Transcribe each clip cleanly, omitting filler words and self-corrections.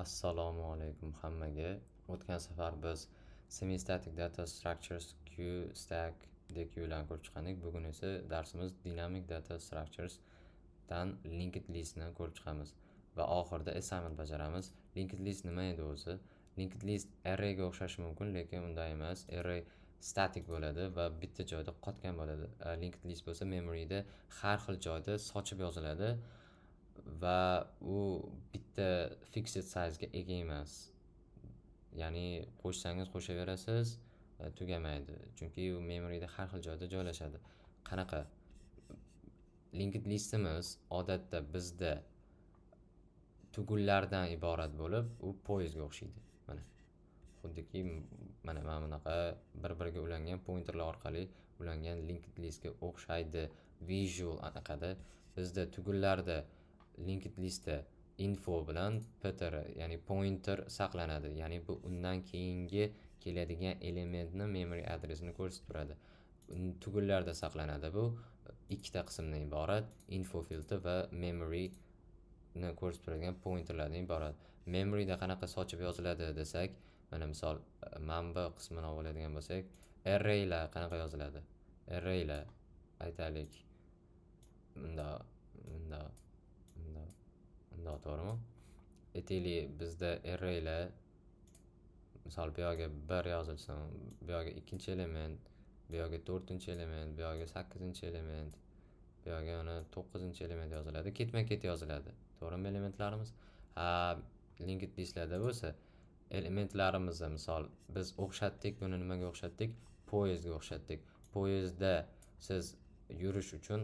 Assalomu alaykum hammaga. O'tgan safar biz Semi-static Data Structures, Queue, Stack, Deque larni ko'rib chiqqandik. Bugun esa darsimiz Dynamic Data Structures dan Linked List ni ko'rib chiqamiz va oxirida assignment bajaramiz. Linked List nima edi o'zi? Linked List array ga o'xshashi mumkin, lekin unday emas. Array statik bo'ladi va bitta joyda qotgan bo'ladi. Linked List bo'lsa memoryda har xil joyda sochib yoziladi va u bitta fixed size ga ega emas. Ya'ni qo'shsangiz qo'shaverasiz, tugamaydi. Chunki u memoryda har xil joyda joylashadi. Qanaqa? Linked listimiz odatda bizda tugunlardan iborat bo'lib, u poyezdga o'xshaydi. Mana. Xuddiki mana bunaqa bir-biriga ulangan pointerlar orqali ulangan linked listga o'xshaydi. Visual anaqada bizda tugunlarda, linked listda info bilan ptr, ya'ni pointer saqlanadi. Ya'ni bu undan keyingi keladigan elementni memory adresini ko'rsatib turadi. Tugunlarda saqlanadi bu. Ikkita qismdan iborat: info field va memory ni ko'rsatib turadigan pointerlardan iborat. Memoryda qanaqa sochib yoziladi desak, mana misol mana bu qismini olib oladigan bo'lsak, arraylar qanaqa yoziladi? Arraylar, aytaylik, bundoq, bundoq, bundoq, bundoq, to'g'rimi? Aytaylik, bizda arraylar, misol, bu yoqga 1 yozilsin, bu yoqga ikkinchi element, bu yoqga to'rtinchi element, bu yoqga sakkizinchi element, bu yoqga mana to'qqizinchi element yoziladi. Ketma-ket yoziladi. To'g'rimi elementlarimiz? Ha, linked listlarda bo'lsa elementlarimizni, misol, biz o'xshatdik, buni nimaga o'xshatdik? Poyezdga o'xshatdik. Poyezdda siz yurish uchun,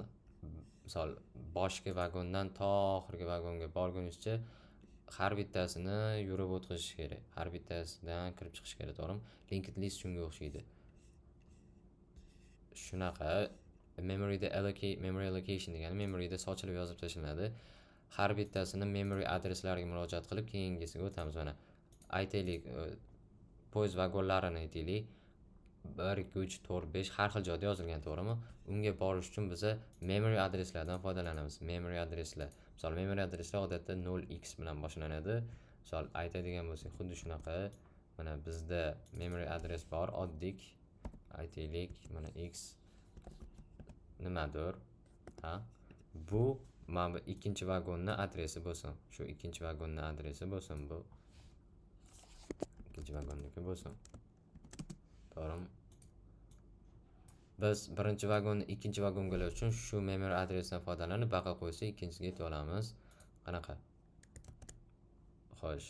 misol, boshqi vagondan to oxirgi vagonga borgunizcha har bittasini yurib o'tkazish kerak. Har bittasidan kirib chiqish kerak, to'g'rimi? Linked list shunga o'xshaydi. Shunaqa memoryda allocate, memory allocation degani memoryda sochilib yozib tashlanadi. Har bittasini memory adreslariga murojaat qilib, keyingisiga o'tamiz mana. Aytaylik, poyezd vagonlarini aytaylik. 1, 2, 3, 4, 5 har xil joyda yozilgan, to'g'rimi? Unga borish uchun biza memory adreslardan foydalanamiz. Memory adreslar. Misol, memory adreslar odatda 0x bilan boshlanadi. Misol aytadigan bo'lsak, xuddi shunaqa. Mana bizda memory adres bor, oddiy. Aytaylik, mana x nimadir, ha? Bu mana bu ikkinchi vagonni adresi bo'lsin. Shu ikkinchi vagonni adresi bo'lsin bu. Ikkinchi vagonniki bo'lsin. To'g'rimi? Biz birinchi vagonni ikkinchi vagonga ulash uchun shu memory adresdan foydalanib, baqa qo'ysak, ikkinchisiga yetib olamiz. Qanaqa? Xo'sh.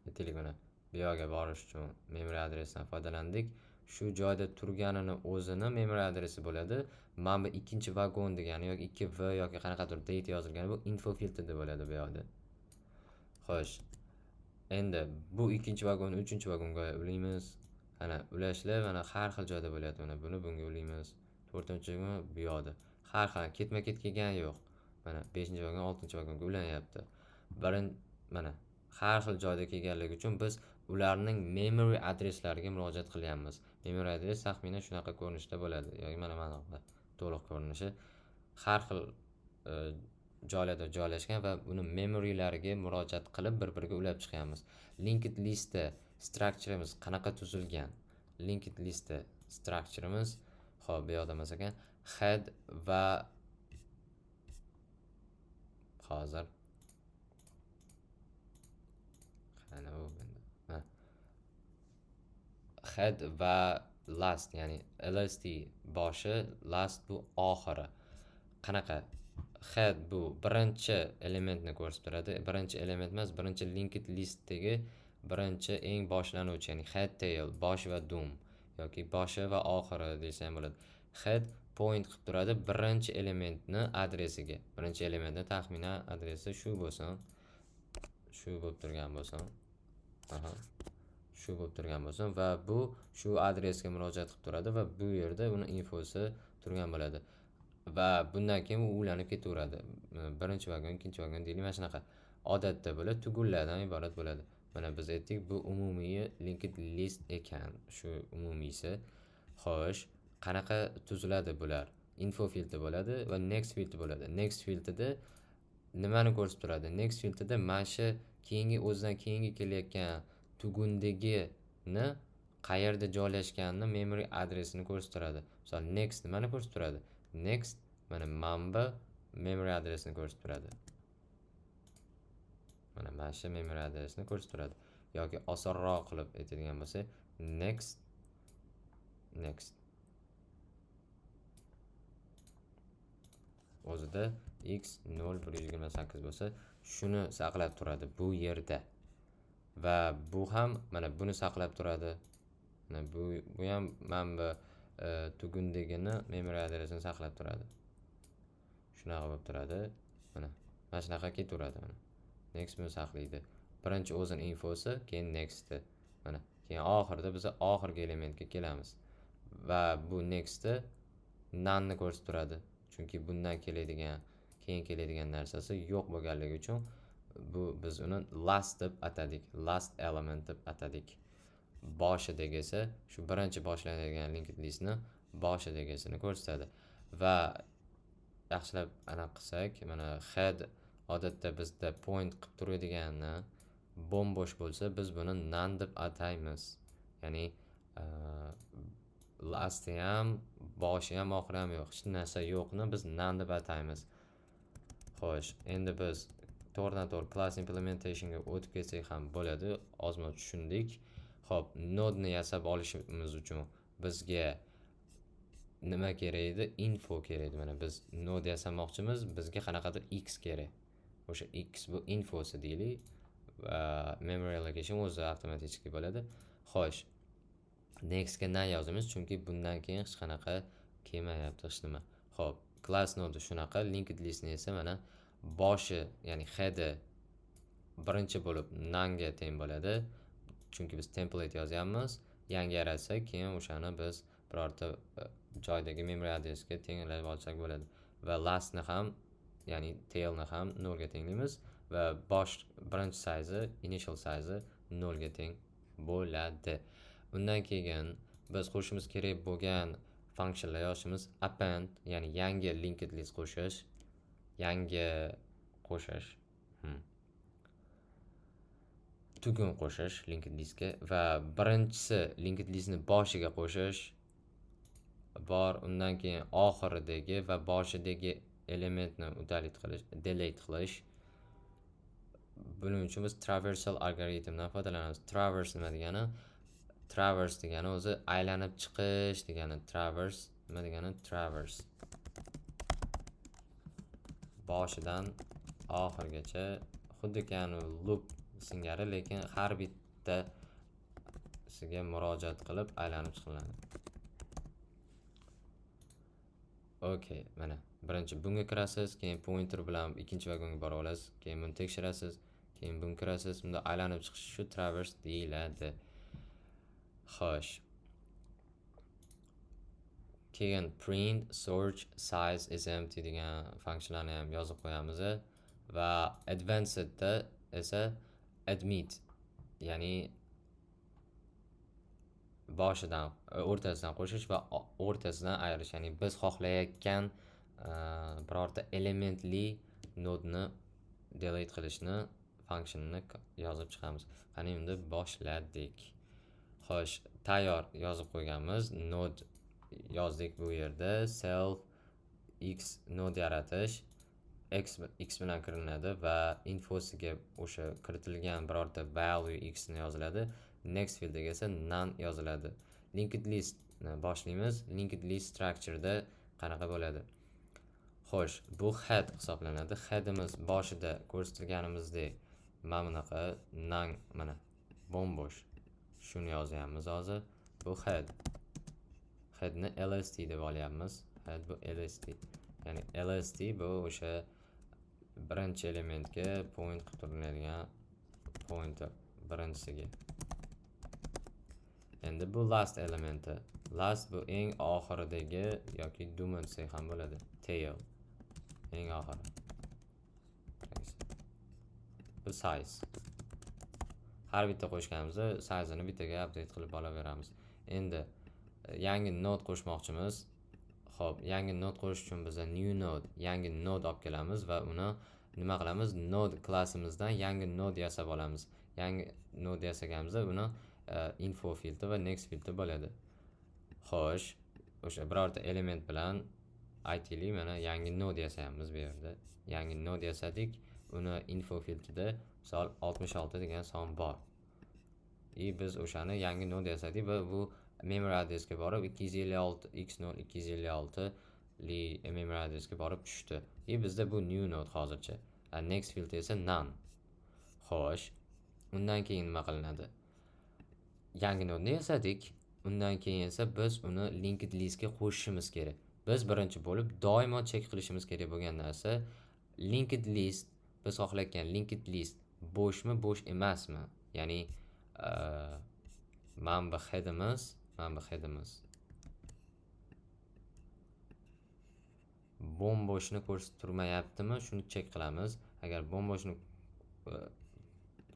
Aytaylik, mana bu yoqqa borish uchun memory adresdan foydalandik. Shu joyda turganini o'zini memory adresi bo'ladi. Mana bu ikkinchi vagon degani yoki 2V yoki qanaqadir date yozilgani, bu info filtrda bo'ladi bu yoqda. Xo'sh. Endi bu ikkinchi vagonni uchinchi vagonga ulaymiz. Ana ulashlar mana har xil joyda bo'lyapti. Mana buni bunga ulaymiz. To'rtinchi vagon bu yoqda. Har xil ketma-ket kelgani yo'q. Mana 5 vagon 6 vagonga ulanyapti. Mana har xil joyda kelganligi uchun biz ularning memory adreslariga murojaat qilyapmiz. Memory adres taxminan shunaqa ko'rinishda bo'ladi yoki mana bunaqa to'liq ko'rinishi. Har xil joylarda joylashgan va uni memorylariga murojaat qilib, bir-biriga ulab chiqyapmiz. Linked listda structure'imiz qanaqa tuzilgan? Linked listda structure'imiz, xo'p, bu yoqda emas ekan. Head va hozir qani u endi? Ha. Head va last, ya'ni lst boshi, last bu oxiri. Qanaqa? Head bu birinchi elementni ko'rsatib turadi. Birinchi element emas, birinchi linked listdagi birinchi eng boshlanuvchi, ya'ni head, tail, bosh va dum yoki boshi va oxiri desa ham bo'ladi. Head point qilib turadi birinchi elementni adresiga. Birinchi elementni taxminan adresi shu bo'lsin. Shu bo'lib turgan bo'lsin. Aha. Shu bo'lib turgan bo'lsin va bu shu adresga murojaat qilib turadi va bu yerda uni infosi turgan bo'ladi. Va bundan keyin u ulanib ketaveradi. Birinchi vagon, ikkinchi vagon deylik, mana shunaqa. Odatda bular tugunlardan iborat bo'ladi. Mana biz aytdik, bu umumiy linked list ekan, shu umumiysi. Xo'sh, qanaqa tuziladi bular? Info filtri bo'ladi va next filtri bo'ladi. Next filtrida nimani ko'rsatib turadi? Next filtrida mana shu Keyingi o'zidan keyingi kelayotgan tugundagini qayerda joylashganini memory adresini ko'rsatib turadi. Misol next nimani ko'rsatib turadi? Next mana manba memory adresini ko'rsatib turadi. Mana shu memory adresini ko'rsatib turadi. Yoki osonroq qilib aytadigan bo'lsak, next next o'zida x 0.128 bo'lsa, shuni saqlab turadi bu yerda. Va bu ham mana buni saqlab turadi. Mana bu ham mana bu tugundagini memory adresini saqlab turadi. Shunaqa bo'lib turadi. Mana shunaqa ketaveradi mana. Next buni saqlaydi. Birinchi o'zini infosi, keyin next'i. Mana keyin oxirida biz oxirgi elementga kelamiz. Va bu next'i none ni ko'rsatib turadi. Chunki bundan keladigan, keyin keladigan narsasi yo'q bo'lganligi uchun bu biz uni last deb atadik. Last element deb atadik. Boshidagisi shu birinchi boshlanadigan linked listni boshidagisini ko'rsatadi. Va yaxshilab aniq qilsak, mana head odatda bizda point qilib turadiganini bo'm-bo'sh bo'lsa, biz buni none deb ataymiz. Ya'ni lasti ham, boshi ham, oxiri ham yo'q. Hech narsa yo'qni biz none deb ataymiz. Xo'sh, endi biz to'g'ridan to'g'ri class implementationga o'tib ketsak ham bo'ladi. Ozmoz tushundik. Xo'p, nodeni yasab olishimiz uchun bizga nima kerak edi? Info kerak edi. Mana biz node yasamoqchimiz, bizga qanaqadir x kerak. O'sha x bu infosi deylik va memory allocation o'zi avtomatik bo'ladi. Xo'sh, nextga none yozamiz, chunki bundan keyin hech qanaqa kelmayapti hech nima. Xo'p, class node shunaqa, linked listni esa mana boshi, ya'ni headi birinchi bo'lib none ga teng bo'ladi. Chunki biz template yozyapmiz. Yangi yaratsak, keyin o'shani biz birorta joydagi memory adresga tenglab olsak bo'ladi. Va lastni ham, ya'ni tailni ham 0 ga tenglaymiz va bosh birinchi size, initial size 0 ga teng bo'ladi. Undan keyin biz qo'shishimiz kerak bo'lgan functionlar yozishimiz append, ya'ni yangi linked list qo'shish, yangi qo'shish, tugun qo'shish linked listga va birinchisi linked listni boshiga qo'shish bor, undan keyin oxiridagi va boshidagi elementni удалить qilish, delete qilish. Buning uchun biz traversal algoritmdan foydalanamiz. Traverse nima degani? Traverse degani o'zi aylanib chiqish degani. Traverse nima degani? Traverse. Boshidan oxirigacha xuddiki loop singari, lekin har bittasiga murojaat qilib aylanib chiqiladi. Okay, mana birinchi bunga kirasiz, keyin pointer bilan ikkinchi vagonga bora olasiz, keyin buni tekshirasiz, keyin bunga kirasiz, bunda aylanib chiqish shu traverse deyiladi. Xo'sh. Keyin print search size is empty degan funksiyalarni ham yozib qo'yamiz va advancedda esa admit, ya'ni boshidan o'rtasidan qo'shish va o'rtasidan ayirish, ya'ni biz xohlayotgan birorta elementli nodni delete qilishni functionini yozib chiqamiz. Qani unda boshladik. Xo'sh, tayyor yozib qo'yganmiz. Node yozdik bu yerda. Self x node yaratish x bilan kiriladi va infosiga o'sha kiritilgan birorta value x ni yoziladi. Next fieldga esa none yoziladi. Linked list ni boshlaymiz. Linked list structure'da qanaqa bo'ladi? Xo'sh, bu head hisoblanadi. Headimiz boshida ko'rsatilganimizdek mana bunaqa none, mana bo'm-bo'sh. Shuni yozyapmiz hozir. Bu head. Headni lst deb olyapmiz. Head bu lst. Ya'ni lst bu o'sha birinchi elementga point qilib turiladigan pointer birinchisiga. Endi bu last elementi. Last bu eng oxiridagi yoki dumi desak ham bo'ladi. Tail. Eng oxiri. Bu size. Har bitta qo'shganimizda size'ini bittaga update qilib olaveramiz. Endi yangi node qo'shmoqchimiz. Xo'p, yangi node qo'shish uchun biz new node, yangi node olib kelamiz va uni Nima qilamiz? Node klassimizdan yangi node yasab olamiz. Yangi node yasaganimizda buni info fieldi va next fieldi bo'ladi. Xo'sh, o'sha birorta element bilan aytaylik, mana yangi node yasayapmiz bu yerda. Yangi node yasadik. Uni info fieldida misol 66 degan son bor. И biz o'shani yangi node yasadik va bu memory adresga borib 256 x0 256 li memory adresga borib tushdi. И bizda bu new node hozircha. Next field esa none. Xo'sh, undan keyin nima qilinadi? Yangi nodeni yasadik. Undan keyin esa biz uni linked listga qo'shishimiz kerak. Biz birinchi bo'lib doimo check qilishimiz kerak bo'lgan narsa linked list, biz xohlayotgan linked list bo'shmi, bo'sh emasmi? Ya'ni mana bu headimiz bo'm-bo'shni ko'rsatib turmayaptimi? Shuni check qilamiz. Agar bo'm-bo'shni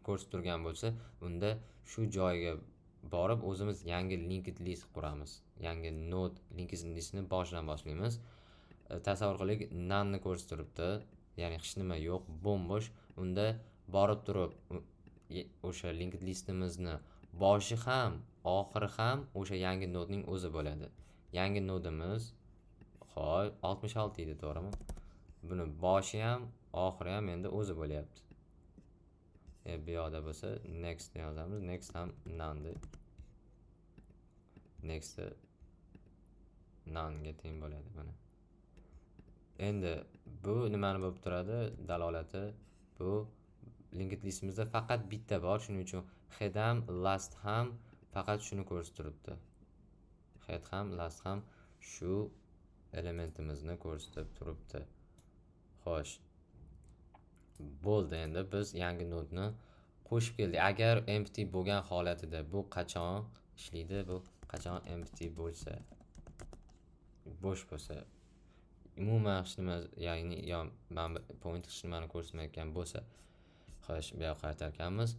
ko'rsatib turgan bo'lsa, unda shu joyga borib o'zimiz yangi linked list quramiz. Yangi node linked listni boshidan boshlaymiz. Tasavvur qilaylik, none ko'rsatib turibdi, ya'ni hech nima yo'q, bo'm-bo'sh. Unda borib turib o'sha linked listimizni boshi ham, oxiri ham o'sha yangi nodning o'zi bo'ladi. Yangi nodimiz hop 66 edi, to'g'rimi? Buni boshi ham, oxiri ham endi o'zi bo'lyapti. Bu yoqda bo'lsa next yozamiz. Next ham none deb. Next none ga teng bo'ladi mana. Endi bu nimani bo'lib turadi? Dalolati bu linked listimizda faqat bitta bor, shuning uchun head ham, last ham faqat shuni ko'rsatib turibdi. Head ham, last ham shu elementimizni ko'rsatib turibdi. Xo'sh. Bo'ldi, endi biz yangi nodni qo'shib keldik. Agar empty bo'lgan holatida bu qachon ishlaydi? Bu qachon empty bo'lsa, bo'sh bo'lsa, umuman hech nima, ya'ni yo mana bu point hech nimani ko'rsatmayotgan bo'lsa, xo'sh, bu yoqqa qaytarkanmiz.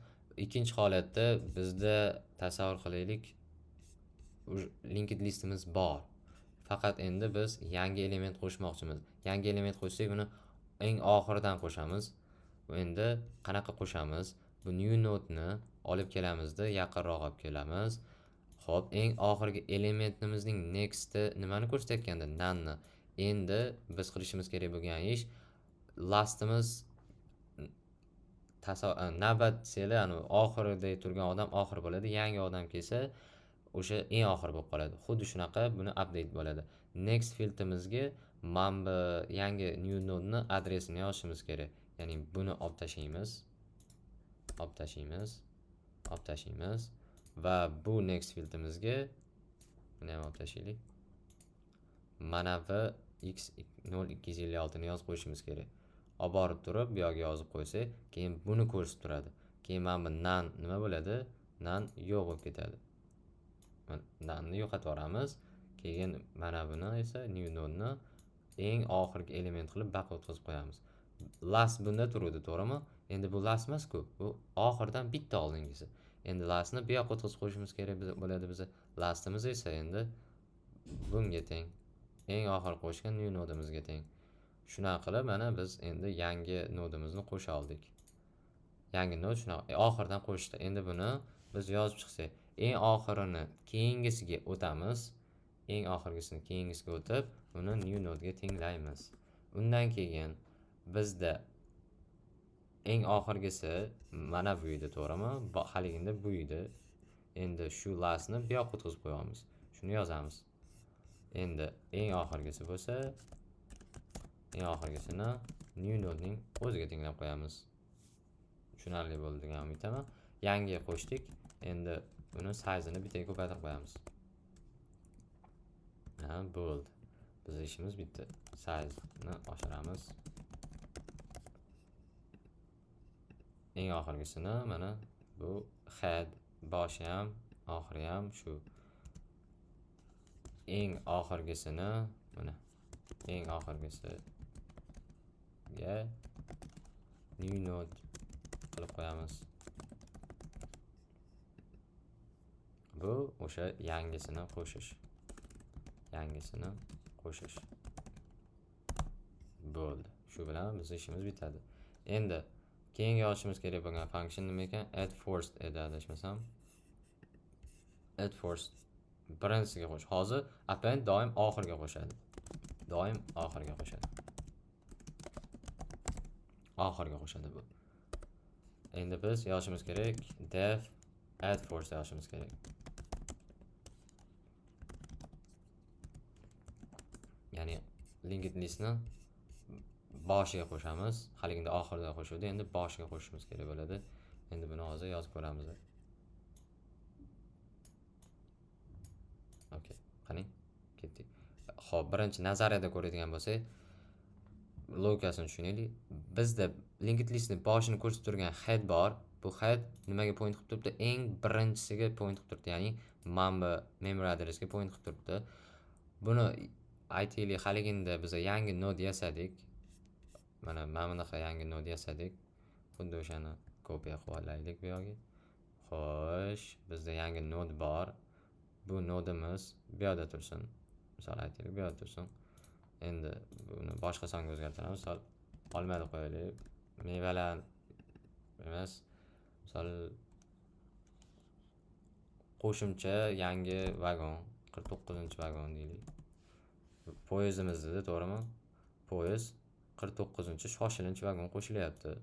Ikkinchi holatda bizda tasavvur qilaylik, linked listimiz bor. Faqat endi biz yangi element qo'shmoqchimiz. Yangi element qo'shsak, uni eng oxiridan qo'shamiz. Endi qanaqa qo'shamiz? Bu new node-ni olib kelamizda, yaqinroq olib kelamiz. Xo'p, eng oxirgi elementimizning next'i nimani ko'rsatayotganda? None-ni. Endi biz qilishimiz kerak bo'lgan ish lastimiz navbat desanglar, anu oxirida turgan odam oxiri bo'ladi. Yangi odam kelsa, o'sha eng oxiri bo'lib qoladi. Xuddi shunaqa buni update bo'ladi. Next fieldimizga mana bu yangi new node-ni adresini yozishimiz kerak. Ya'ni buni olib tashlaymiz. Olib tashlaymiz. Olib tashlaymiz va bu next fieldimizga buni ham olib tashlaylik. Mana bu x 0 256 ni yozib qo'yishimiz kerak. Olib borib turib bu yoqqa yozib qo'ysak, keyin buni ko'rsatib turadi. Keyin mana bu none nima bo'ladi? None yo'q bo'lib ketadi. None ni yo'qotib yuboramiz. Keyin mana buni esa new node-ni eng oxirgi element qilib baqa o'tkazib qo'yamiz. Last bunda turuvdi, to'g'rimi? Endi bu last emas-ku, bu oxiridan bitta oldingisi. Endi lastni bu yoqqa o'tkazib qo'yishimiz kerak bo'ladi biza. Lastimiz esa endi bunga teng. Eng oxiri qo'shgan new nodimizga teng. Shunaqa qilib mana biz endi yangi nodimizni qo'sha oldik. Yangi nod shunaqa oxiridan qo'shdi. Endi buni biz yozib chiqsak, eng oxirini keyingisiga o'tamiz. Eng oxirgisini keyingisiga o'tib, uni new nodega tenglaymiz. Undan keyin bizda eng oxirgisi mana bu edi, to'g'rimi? Haliginda bu edi. Endi shu lastni bu yoqqa o'tkazib qo'yamiz. Shuni yozamiz. Endi eng oxirgisi bo'lsa, eng oxirgisini new nodening o'ziga tenglab qo'yamiz. Tushunarli bo'ldi degan umiddaman. Yangi qo'shdik. Endi uni size'ini bittaga ko'paytirib qo'yamiz. Ha, bo'ldi. Biz ishimiz bitdi. Size'ni oshiramiz. Eng oxirgisini mana bu head boshi ham, oxiri ham shu. Eng oxirgisini mana eng oxirgisiga new node qilib qo'yamiz. Bu o'sha yangisini qo'shish. Yangisini qo'shish. Bo'ldi. Shu bilan bizning ishimiz bitadi. Endi keyingi yozishimiz kerak bo'lgan function nima ekan? Add first edi, adashmasam. Add first, birinchisiga qo'sh. Hozir append doim oxiriga qo'shadi. Doim oxiriga qo'shadi. Oxiriga qo'shadi bu. Endi biz yozishimiz kerak def add first yozishimiz kerak. Ya'ni linked listni boshiga qo'shamiz. Haliginda oxirida qo'shuvdi, endi boshiga qo'shishimiz kerak bo'ladi. Endi buni hozir yozib ko'ramiz. Okey, qani, ketdik. Xo'p, birinchi nazariyada ko'radigan bo'lsak, logikasini tushunaylik. Bizda linked listni boshini ko'rsatib turgan head bor. Bu head nimaga point qilib turibdi? Eng birinchisiga point qilib turibdi, ya'ni mana bu memory adresga point qilib turibdi. Buni aytaylik, haliginda biz yangi node yasadik. Mana bunaqa yangi node yasadik. Xuddi o'shani kopiya qilib olaylik bu yoqga. Xo'sh, bizda yangi node bor. Bu nodimiz bu yoqda tursin. Misol aytaylik, bu yoqda tursin. Endi buni boshqa songa o'zgartiramiz. Misol olma deb qo'yaylik. Mevalar emas. Misol qo'shimcha yangi vagon, 49-vagon deylik. Poyezdimiz dedi, to'g'rimi? Poyezd 49-shoshilinch vagon qo'shilyapti.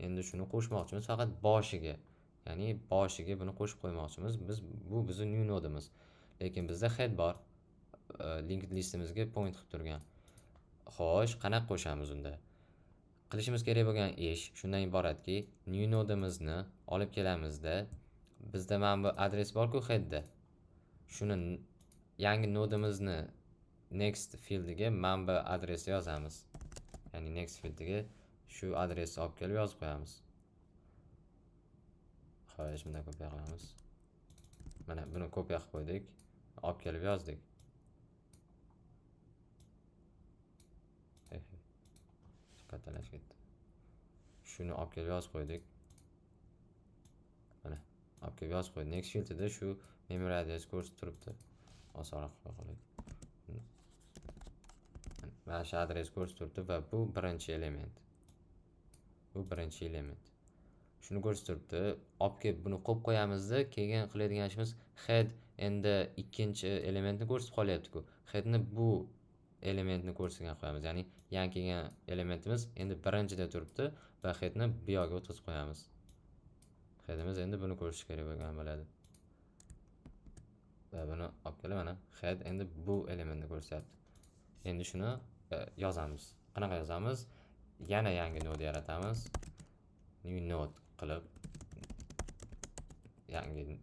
Endi shuni qo'shmoqchimiz faqat boshiga. Ya'ni boshiga buni qo'shib qo'ymoqchimiz. Biz bu bizning new nodimiz. Lekin bizda head bor. Linked listimizga point qilib turgan. Xo'sh, qanaqa qo'shamiz unda? Qilishimiz kerak bo'lgan ish shundan iboratki, new nodimizni olib kelamizda, bizda mana bu adres bor-ku headda. Shuni yangi nodimizni next fieldiga mana bu adresni yozamiz. Ya'ni next fieldiga shu adresni olib kelib yozib qo'yamiz. Xo'sh, bunday kopiya qilamiz. Mana buni kopiya qilib qo'ydik, olib kelib yozdik. Kattalashib ketdi. Shuni olib kelib yozib qo'ydik. Mana olib kelib yozib qo'ydik. Next fieldida shu memory adres ko'rsatib turibdi. Osonroq qilib qo'ydik. Mana shu adres ko'rsatib turibdi va bu birinchi element. Bu birinchi element. Shuni ko'rsatib turibdi. Olib kelib buni qo'yib qo'yamizda, keyin qiladigan ishimiz head endi ikkinchi elementni ko'rsatib qolyapti-ku. Headni bu elementni ko'rsatgan qo'yamiz. Ya'ni yangi kelgan elementimiz endi birinchida turibdi va headni bu yoqqa o'tkazib qo'yamiz. Headimiz endi buni ko'rish kerak bo'lgan bo'ladi. Va buni olib kelib mana head endi bu elementni ko'rsatyapti. Endi shuni yozamiz. Qanaqa yozamiz? Yana yangi node yaratamiz. New node qilib yangi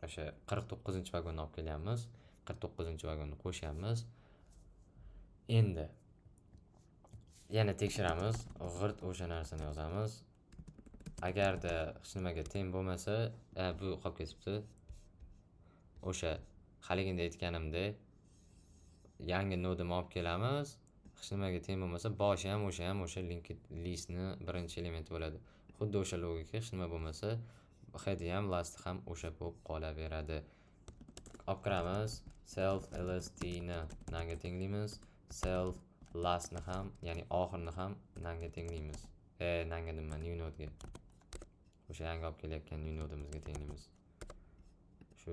o'sha 49-vagonni olib kelyapmiz. 49-vagonni qo'shyapmiz. Endi yana tekshiramiz. G'irt o'sha narsani yozamiz. Agarda hech nimaga teng bo'lmasa, bu qolib ketibdi. O'sha haliginda aytganimdek, yangi nodini olib kelamiz. Hech nimaga teng bo'lmasa, boshi ham o'sha ham o'sha linked listni birinchi elementi bo'ladi. Xuddi o'sha logika, hech nima bo'lmasa, head ham last ham o'sha bo'lib qolaveradi. Olib kiramiz, self lst ni nanga tenglaymiz, self lastni ham, ya'ni oxirini ham nanga tenglaymiz. Nanga nima, new nodega. O'sha yangi olib kelayotgan new nodimizga tenglaymiz. Shu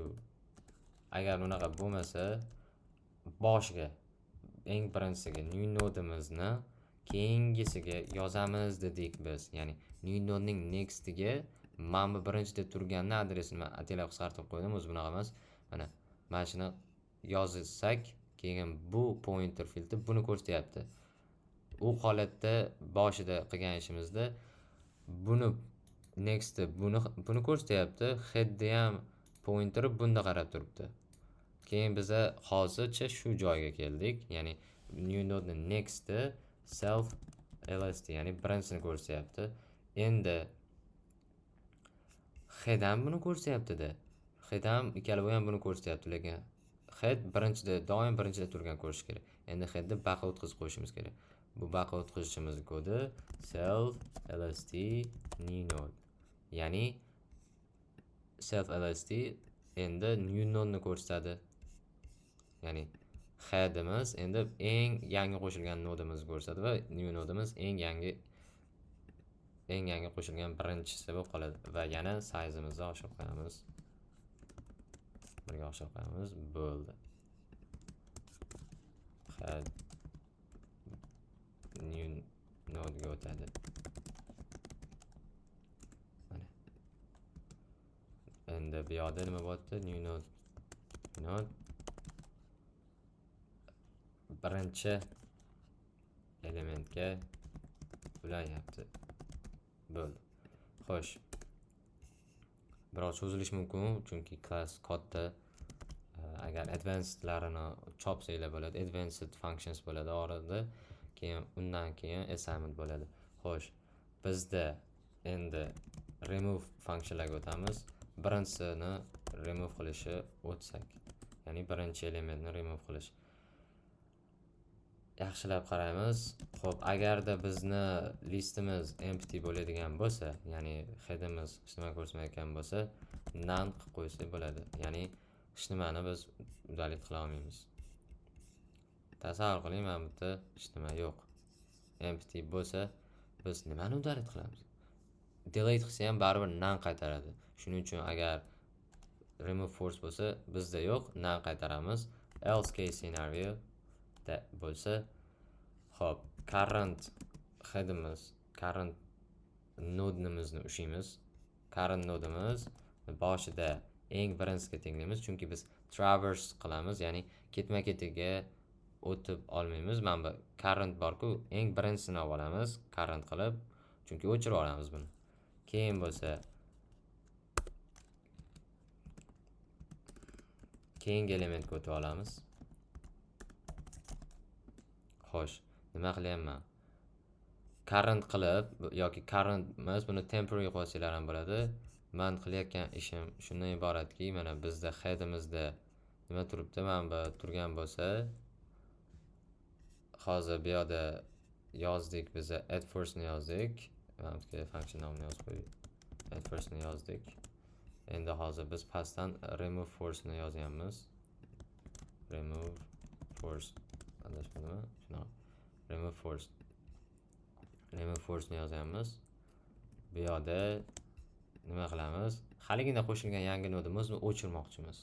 agar unaqa bo'lmasa, boshiga eng birinchisiga new nodimizni keyingisiga yozamiz dedik biz. Ya'ni new nodening nextiga mana bu birinchida turganni adresini men ataylab qisqartirib qo'ydim, o'zi bunaqa emas. Mana shuni yozsak, keyin bu pointer field'i buni ko'rsatyapti. U holatda boshida qilgan ishimizda buni next'i buni ko'rsatyapti, headni ham pointeri bunda qarab turibdi. Keyin biza hozircha shu joyga keldik. Ya'ni new node next'i self lst, ya'ni birinchisini ko'rsatyapti. Endi head ham buni ko'rsatyapti-da. Head ham ikkalovi ham buni ko'rsatyapti, lekin head birinchida, doim birinchida turgan ko'rish kerak. Endi headni baqa o'tkazib qo'yishimiz kerak. Bu baqa o'tkazishimiz kodi self lst new node. Ya'ni self lst endi new node ni ko'rsatadi. Ya'ni headimiz endi eng yangi qo'shilgan nodimizni ko'rsatadi va new nodimiz eng yangi eng yangi qo'shilgan birinchisi bo'lib qoladi va yana size'imizni oshirib qo'yamiz. Birga oshirib qo'yamiz, bo'ldi. Head new node'ga o'tadi. Mana. Endi bu yoqda nima bo'lyapti? New node, node birinchi elementga ulanyapti. Bo'ldi. Xo'sh. Biroz cho'zilishi mumkin, chunki klass katta. Agar advancedlarini chopsanglar bo'ladi, advanced functions bo'ladi orada, keyin undan keyin assignment bo'ladi. Xo'sh, bizda endi remove functionlarga o'tamiz. Birinchisini remove qilishi o'tsak, ya'ni birinchi elementni remove qilish. Yaxshilab qaraymiz. Xo'p, agarda bizni listimiz empty bo'ladigan bo'lsa, ya'ni headimiz hech nima ko'rsatmayotgan bo'lsa, none qilib qo'ysak bo'ladi. Ya'ni hech nimani biz udalить qila olmaymiz. Tasavvur qiling, mana bu yerda hech nima yo'q. Empty bo'lsa, biz nimani udalить qilamiz? Delete qilsa ham baribir none qaytaradi. Shuning uchun agar remove force bo'lsa, bizda yo'q, none qaytaramiz. Else case scenario da bo'lsa, xo'p, current headimiz, current node'imizni ushlaymiz. Current node'imiz boshida eng birinchisiga tenglaymiz, chunki biz traverse qilamiz, ya'ni ketma-ketiga o'tib olmaymiz. Mana bu current bor-ku, eng birinchisini olib olamiz, current qilib, chunki o'chirib olamiz buni. Keyin bo'lsa keyingi elementga o'tib olamiz. Xo'sh, nima qilyapman? Current qilib yoki current emas, buni temporary qo'ysanglar ham bo'ladi. Men qilayotgan ishim shundan iboratki, mana bizda headimizda nima turibdi? Mana bu turgan bo'lsa, hozir bu yoqda yozdik, biz add first ni yozdik. Mana bu yerga function nomini yozib qo'ydik. Add first ni yozdik. Endi hozir biz pastdan remove force ni yozyapmiz. Remove force. Adashmadimmi? Shunaqa. Remove force. Remove force ni yozyapmiz. Bu yoqda nima qilamiz? Haligina qo'shilgan yangi nodimizni o'chirmoqchimiz.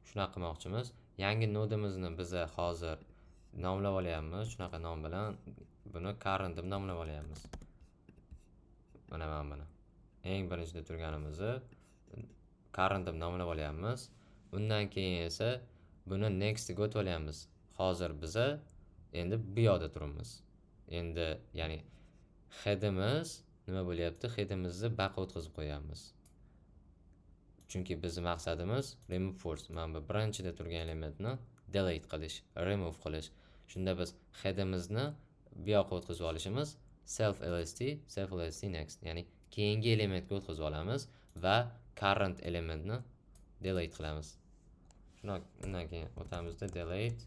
Shunaqa qilmoqchimiz. Yangi nodimizni biz hozir nomlab olyapmiz. Shunaqa nom bilan buni current deb nomlab olyapmiz. Mana buni. Eng birinchida turganimizni current deb nomlab olyapmiz. Undan keyin esa buni next ga o'tib olyapmiz. Hozir biza endi bu yoqda turibmiz. Endi ya'ni headimiz nima bo'lyapti? Headimizni baqa o'tkazib qo'yamiz. Chunki bizning maqsadimiz remove force. Mana bu birinchida turgan elementni delete qilish, remove qilish. Shunda biz headimizni bu yoqqa o'tkazib olishimiz self lst, self lst next, ya'ni keyingi elementga o'tkazib olamiz va current elementni delete qilamiz. Undan keyin o'tamizda delete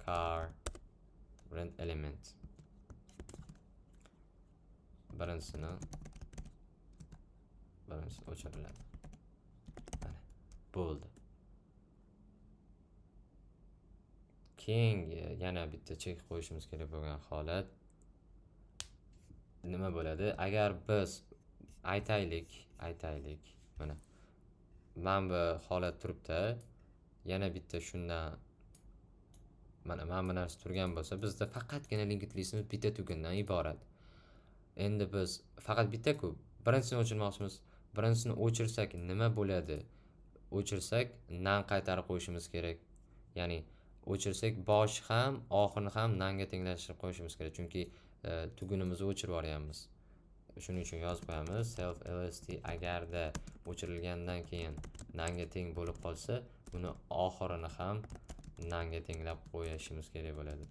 current element. Birinchisini o'chiriladi. Mana bo'ldi. Keyingi yana bitta chek qo'yishimiz kerak bo'lgan holat nima bo'ladi? Agar biz aytaylik, mana bu holat turibdi, yana bitta shundan mana bu narsa turgan bo'lsa, bizda faqatgina linked listimiz bitta tugundan iborat. Endi biz faqat bitta-ku, birinchisini o'chirmoqchimiz. Birinchisini o'chirsak nima bo'ladi? O'chirsak none qaytarib qo'yishimiz kerak. Ya'ni o'chirsak bosh ham, oxirini ham none ga tenglashtirib qo'yishimiz kerak, chunki tugunimizni o'chirib yuboryapmiz. Shuning uchun yozib qo'yamiz self lst agarda o'chirilgandan keyin none ga teng bo'lib qolsa, uni oxirini ham none ga tenglab qo'yishimiz kerak bo'ladi.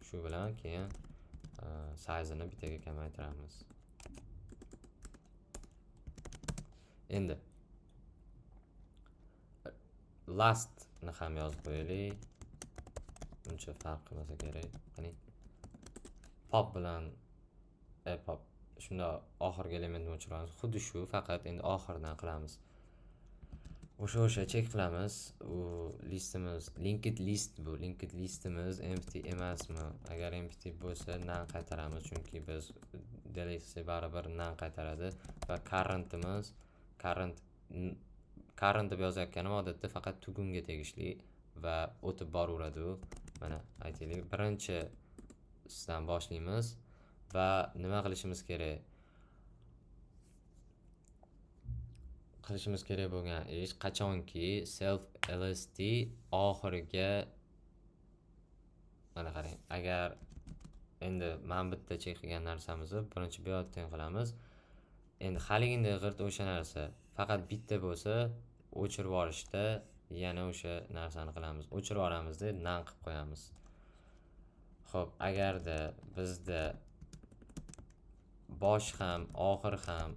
Shu bilan keyin size'ini bittaga kamaytiramiz. Endi last ni ham yozib qo'yaylik. Uncha farq qilmasa kerak. Qani pop bilan pop shunda oxirgi elementni o'chiramiz. Xuddi shu, faqat endi oxiridan qilamiz. O'sha check qilamiz. U listimiz linked list bu. Linked listimiz empty emasmi? Agar empty bo'lsa, none qaytaramiz, chunki biz delete qilsak, baribir none qaytaradi va currentimiz current deb yozayotganim odatda faqat tugunga tegishli va o'tib boraveradi u. Mana, aytaylik, birinchisidan boshlaymiz va nima qilishimiz kerak? Qilishimiz kerak bo'lgan ish, qachonki self lst oxiriga, mana qarang, agar endi mana bitta check qilgan narsamizni birinchi bu yoqdan qilamiz. Endi haligindek g'irt o'sha narsa, faqat bitta bo'lsa, o'chirib yuborishda yana o'sha narsani qilamiz, o'chirib yuboramizda, none qilib qo'yamiz. Xo'p, agarda bizda bosh ham, oxir ham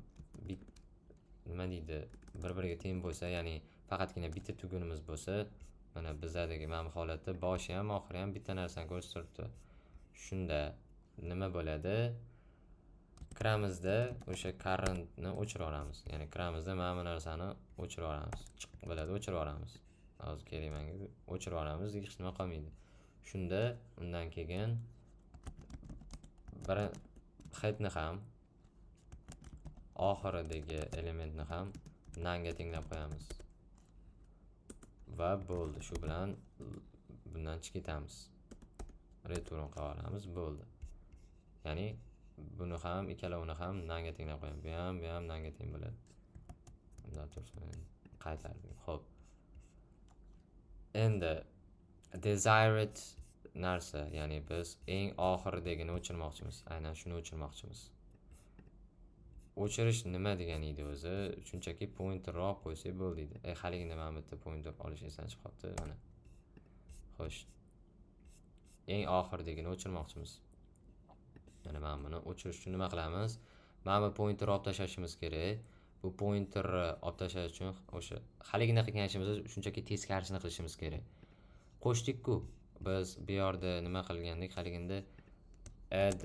nima deydi, bir-biriga teng bo'lsa, ya'ni faqatgina bitta tugunimiz bo'lsa, mana bizadagi mana bu holatda boshi ham, oxiri ham bitta narsani ko'rsatib turibdi. Shunda nima bo'ladi? Kiramizda o'sha currentni o'chirib yuboramiz. Ya'ni kiramizda mana bu narsani o'chirib yuboramiz. Chiq bo'ladi, o'chirib yuboramiz. Hozir kerak menga, o'chirib yuboramiz, hech nima qolmaydi. Shunda undan keyin bir headni ham, oxiridagi elementni ham none'ga tenglab qo'yamiz. Va bo'ldi. Shu bilan bundan chiqib ketamiz. Return qilib olamiz, bo'ldi. Ya'ni buni ham, ikkalovini ham none'ga tenglab qo'yamiz. Bu ham, bu ham none'ga teng bo'ladi. Bunday tursin, qaytardim. Xo'p. Endi desired narsa, ya'ni biz eng oxiridagini o'chirmoqchimiz. Aynan shuni o'chirmoqchimiz. O'chirish nima degani edi o'zi? Shunchaki pointerni olib qo'ysak bo'ldi edi. Haligida mana bu yerda pointer olish esdan chiqib qolibdi, mana. Xo'sh. Eng oxiridagini o'chirmoqchimiz. Mana mana buni o'chirish uchun nima qilamiz? Mana bu pointerni olib tashlashimiz kerak. Bu pointerni olib tashlash uchun o'sha haligina qilgan ishimizni shunchaki teskarisini qilishimiz kerak. Qo'shdik-ku. Biz bu yerda nima qilgandik? Haliginda add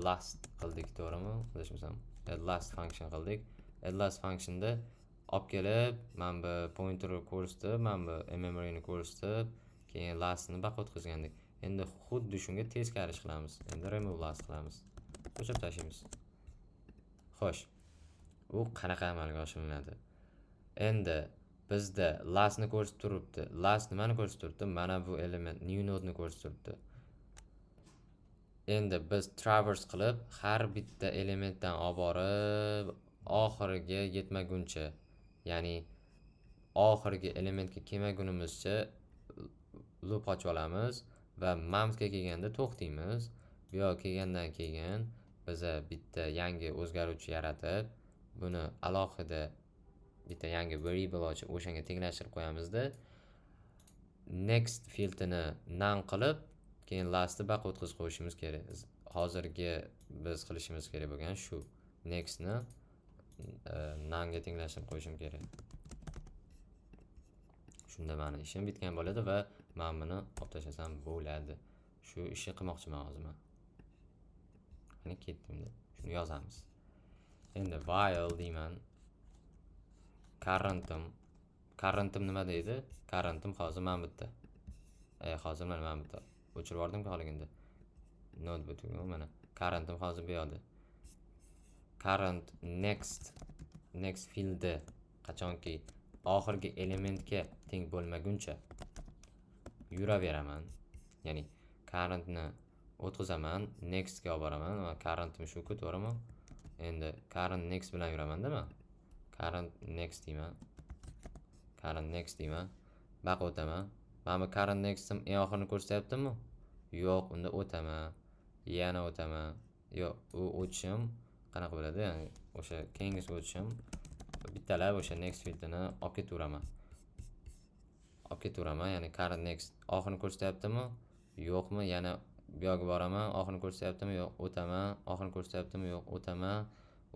last qildik, to'g'rimi? Adashmasam, add last function qildik. Add last functionda olib kelib, mana bu pointerni ko'rsatib, mana bu memoryni ko'rsatib, keyin lastni baqa o'tkazgandik. Endi xuddi shunga teskari ish qilamiz. Endi remove last qilamiz. O'chirib tashlaymiz. Xo'sh. U qanaqa amalga oshiriladi? Endi bizda lastni ko'rsatib turibdi. Last nimani ko'rsatib turibdi? Mana bu element new node ni ko'rsatib turibdi. Endi biz traverse qilib, har bitta elementdan olib borib, oxiriga yetmaguncha, ya'ni oxirgi elementga kelmagunimizcha loop ochib olamiz va mamsga kelganda to'xtaymiz. Bu yoqqa kelgandan keyin biza bitta yangi o'zgaruvchi yaratib, buni alohida bitta yangi variable ochib, o'shanga tenglashtirib qo'yamizda, next fieldini none qilib, keyin lastni baqa o'tkazib qo'yishimiz kerak. Hozirgi biz qilishimiz kerak bo'lgan shu. Nextni none'ga tenglashtirib qo'yishim kerak. Shunda mani ishim bitgan bo'ladi va men buni olib tashlasam bo'ladi. Shu ishni qilmoqchiman hozir men. Qani, ketdim. Shuni yozamiz. Endi while deyman. Currentim nima deydi? Currentim hozir mana bu yerda. Hozir mana bu yerda. O'chirib yubordim-ku haliginda. Node bu mana. Currentim hozir bu yoqda. Current next field'i qachonki oxirgi elementga teng bo'lmaguncha yuraveraman. Ya'ni currentni o'tkazaman, nextga olib boraman va currentim shu-ku, to'g'rimi? Endi current next bilan yuraman-da man. Current next deyman. Current next deyman. Baqa o'taman. Mana bu current nextim eng oxirini ko'rsatyaptimi? Yo'q, unda o'taman. Yana o'taman. Yo'q, u o'tishim qanaqa bo'ladi? Ya'ni o'sha keyingisiga o'tishim bittalab o'sha next fieldini olib ketaveraman. Olib ketaveraman, ya'ni current next oxirini ko'rsatyaptimi? Yo'qmi? Yana bu yoqqa boraman, oxirini ko'rsatyaptimi? Yo'q, o'taman, oxirini ko'rsatyaptimi? Yo'q, o'taman,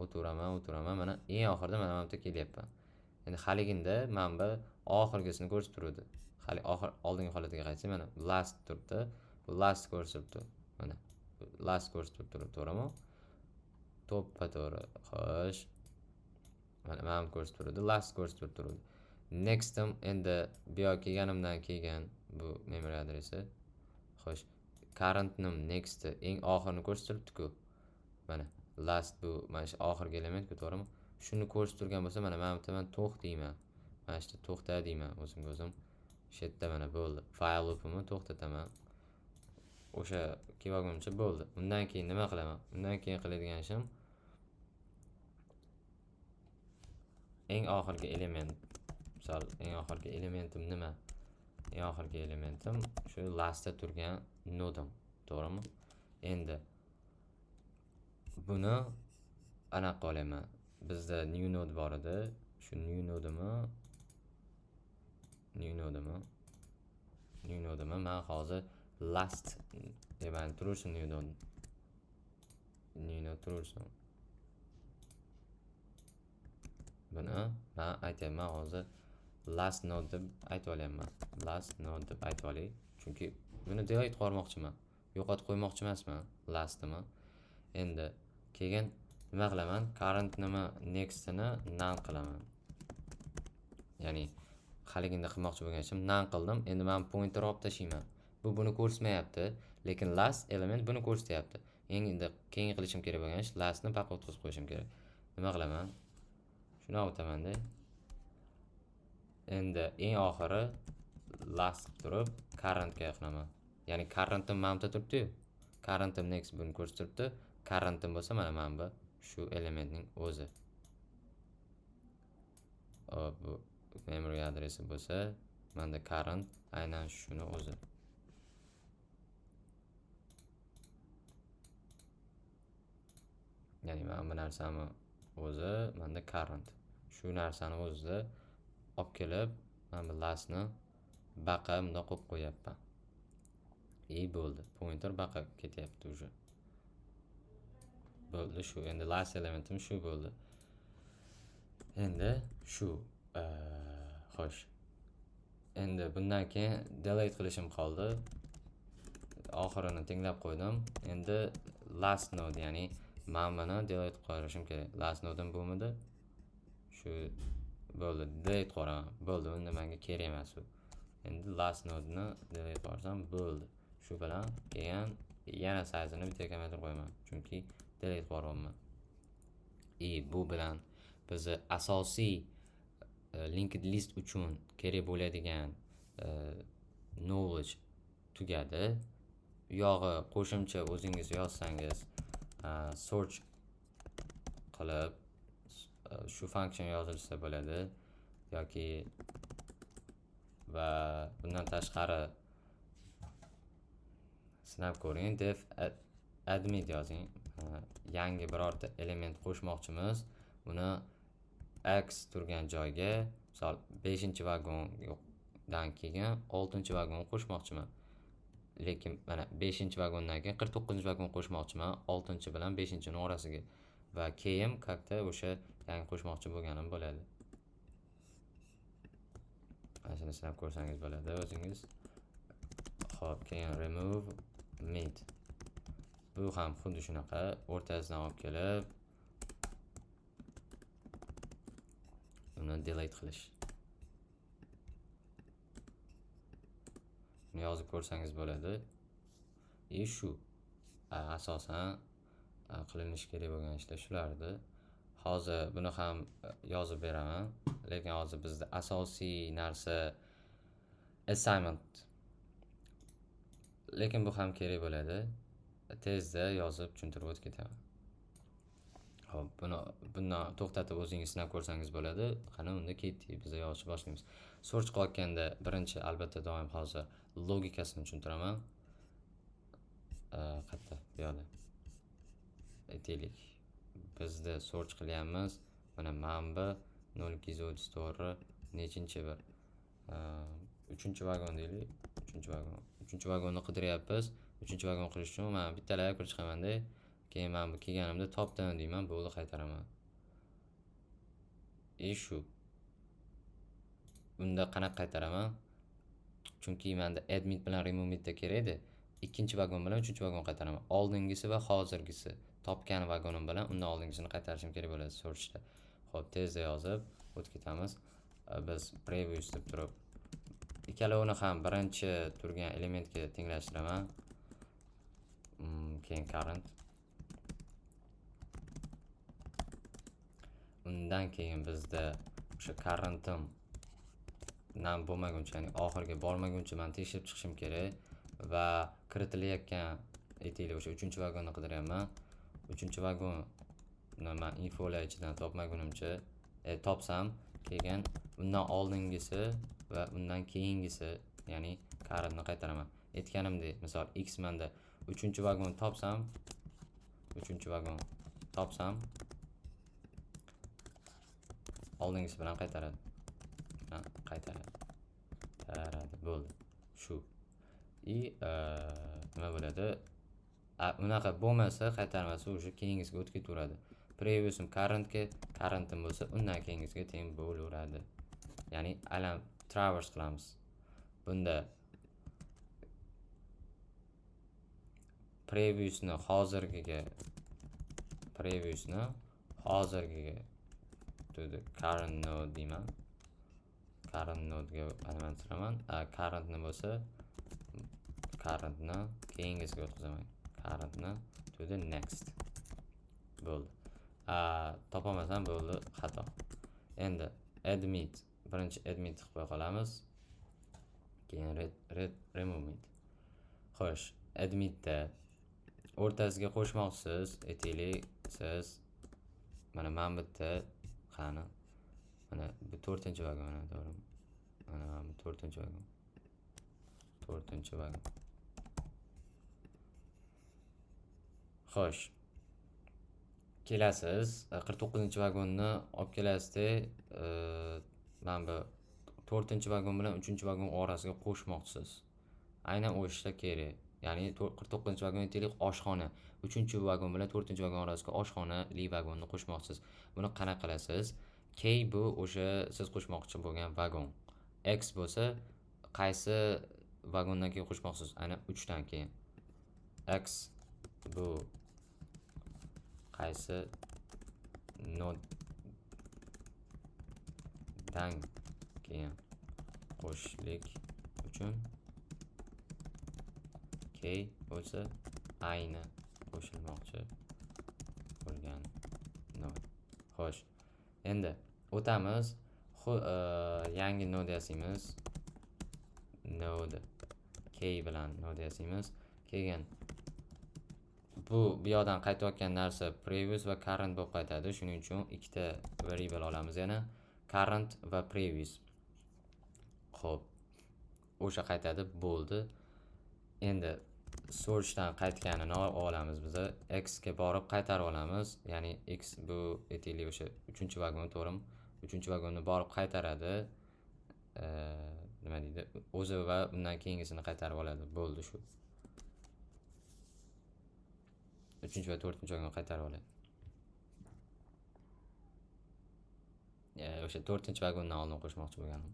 o'taveraman, o'taveraman. Mana eng oxirida mana bu yerga kelyapman. Endi haliginda mana bu oxirgisini ko'rsatib turuvdi. Hali oxir oldingi holatiga qaytsak, mana last turibdi. Bu last ko'rsatib. Mana last ko'rsatib turibdi, to'g'rimi? To'ppa to'g'ri. Xo'sh. Mana bu ko'rsatib turibdi, last ko'rsatib turibdi. Next'im endi bu yoqqa kelganimdan keyin bu memory adresi. Xo'sh, current'nim next'i eng oxirini ko'rsatib turibdi-ku. Mana last bu mana shu oxirgi elementku, to'g'rimi? Shuni ko'rsatib turgan bo'lsa, mana bu yerda men to'xtayman. Mana shu yerda to'xta deyman o'zimga o'zim. Shu yerda mana bo'ldi. While loop'imni to'xtataman. O'sha kelib olguncha bo'ldi. Undan keyin nima qilaman? Undan keyin qiladigan ishim eng oxirgi element. Misol, eng oxirgi elementim nima? Eng oxirgi elementim shu lastda turgan nodim, to'g'rimi? Endi buni anaqa olaman. Bizda new node bor edi. Shu new node'imni men hozir last deb tursin, new node. New node tursin. Buni men aytyapman hozir last node deb aytib olyapman. Last node deb aytib olay. Chunki buni delete qilmoqchiman. Yo'qotib qo'ymoqchi emasman last'imni. Endi keyin nima qilaman? Current nima next'ini none qilaman. Ya'ni haliginda qilmoqchi bo'lgan ishim none qildim. Endi men pointer olib tashlayman. Bu buni ko'rsatmayapti, lekin last element buni ko'rsatyapti. Endi keyin qilishim kerak bo'lgan ish lastni baqa o'tkazib qo'yishim kerak. Nima qilaman? Shuni olib o'taman-da. Endi eng oxiri last qilib turib currentga qilaman. Ya'ni currentim mana bu yerda turibdi-yu. Currentim next buni ko'rsatib turibdi. Currentim bo'lsa mana bu shu elementning o'zi. Hop, bu memory adresi bo'lsa, menda current aynan shuni o'zi. Ya'ni mana bu narsani o'zi menda current. Shu narsani o'zida olib kelib, mana bu lastni baqa bundoq qo'yib qo'yapman. И bo'ldi. Pointer baqa ketyapti уже. Bo'ldi shu. Endi last elementim shu bo'ldi. Endi shu, xo'sh. Endi bundan keyin delete qilishim qoldi. Oxirini tenglab qo'ydim. Endi last node, ya'ni mana buni delete qilishim kerak. Last node'im bumidi? Shu bo'ldi. Delete qilaman. Bo'ldi, unda menga kerak emas u. Endi last node'ni delete qilsam bo'ldi. Shu bilan keyin yana size'ini bitta kamaytirib qo'yaman, chunki delete qilyapman. И bu bilan bizni asosiy linked list uchun kerak bo'ladigan knowledge tugadi. U yog'i qo'shimcha o'zingiz yozsangiz, search qilib shu function yozilsa bo'ladi yoki va bundan tashqari sinab ko'ring, def admit yozing. Yangi birorta element qo'shmoqchimiz, uni x turgan joyga, misol 5-vagondan keyin 6-vagon qo'shmoqchiman. Lekin mana 5-vagondan keyin 49-vagon qo'shmoqchiman, 6 bilan 5-ning orasiga va keyin как-то o'sha yangi qo'shmoqchi bo'lganim bo'ladi. Mana shuni sinab ko'rsangiz bo'ladi o'zingiz. Xo'p, keyin remove mid. Bu ham xuddi shunaqa o'rtasidan olib kelib uni delete qilish. Buni yozib ko'rsangiz bo'ladi. И shu asosan qilinishi kerak bo'lgan ishlar shulardi. Hozir buni ham yozib beraman, lekin hozir bizda asosiy narsa assignment. Lekin bu ham kerak bo'ladi. Tezda yozib tushuntirib o'tib ketaman. Xo'p, bundan to'xtatib o'zingiz sinab ko'rsangiz bo'ladi. Qani unda ketdik, biz yozishni boshlaymiz. Search qilayotganda birinchi albatta doim hozir logikasini tushuntiraman. Qayerda? Bu yoqda. Aytaylik, bizda search qilyapmiz. Mana bu 0234 nechinchi bir? 3-vagon deylik. 3-vagon. 3-vagonni qidiryapmiz. 3-vagon qilish uchun men bittalab kirib chiqaman-da. Keyin men bu kelganimda topdim deyman, bo'ldi, qaytaraman. И shu. Unda qanaqa qaytaraman? Chunki menda admit bilan remove midda kerak edi. 2-vagon bilan 3-vagon qaytaraman. Oldingisi va hozirgisi. Topgan vagonim bilan undan oldingisini qaytarishim kerak bo'ladi searchda. Xo'p, tezda yozib o'tib ketamiz. Biz previous deb turib ikkalovini ham birinchi turgan elementga tenglashtiraman. Keyin current. Undan keyin bizda o'sha currentim nam bo'lmaguncha, ya'ni oxiriga bormaguncha men tekshirib chiqishim kerak va kiritilayotgan, aytaylik, o'sha 3-vagonni qidiryapman. 3-vagonni men infolar ichidan topmagunimcha, topsam, keyin undan oldingisi va undan keyingisi, ya'ni currentni qaytaraman. Aytganimdek, misol x menda 3-vagon topsam, 3-vagon topsam oldingisi bilan qaytaradi. Qaytaradi. Taradi, bo'ldi. Shu. Nima bo'ladi? Unaqa bo'lmasa, qaytarmasa o'sha keyingisiga o'tib ketaveradi. Previous'im currentga, current'im bo'lsa undan keyingisiga teng bo'laveradi. Ya'ni alam traverse qilamiz. Bunda previous'ni hozirgiga, previous'ni hozirgiga to the current node deyman. Current node'ga almashtiraman. Current'ni bo'lsa current'ni keyingisiga o'tkazaman. Current'ni to the next. Bo'ldi. Topolmasam bo'ldi, xato. Endi admit, birinchi admit qilib qo'ya qolamiz. Keyin remove it. Xo'sh, admitda o'rtasiga qo'shmoqchisiz, aytaylik, siz mana bu yerda qani? Mana bu 4-vagon, mana to'g'rimi? Mana bu 4-vagon. 4-vagon. Xo'sh. Kelasiz, 49-vagonni olib kelasizda, mana bu 4-vagon bilan 3-vagon orasiga qo'shmoqchisiz. Aynan o'sha kerak. Ya'ni 49-vagon aytaylik oshxona. 3-vagon bilan 4-vagon orasiga oshxonali vagonni qo'shmoqchisiz. Buni qanaqa qilasiz? K bu o'sha siz qo'shmoqchi bo'lgan vagon. X bo'lsa qaysi vagondan keyin qo'shmoqchisiz? Aynan 3 dan keyin. X bu qaysi noddan keyin qo'shishlik uchun, K bo'lsa ayni qo'shilmoqchi bo'lgan nod. Xo'sh, endi o'tamiz. Yangi nod yasaymiz. Node K bilan nod yasaymiz. Keyin bu yoqdan qaytayotgan narsa previous va current bo'lib qaytadi. Shuning uchun ikkita variable olamiz yana, current va previous. Xo'p, o'sha qaytadi, bo'ldi. Endi searchdan qaytganini olamiz biz. X ga borib qaytarib olamiz. Ya'ni X bu aytaylik o'sha 3-vagon, to'g'rimi? 3-vagonni borib qaytaradi. Nima deydi? O'zi va undan keyingisini qaytarib oladi. Bo'ldi shu. 3 va 4-vagon qaytarib oladi. O'sha 4-vagondan oldin qo'shmoqchi bo'lganim.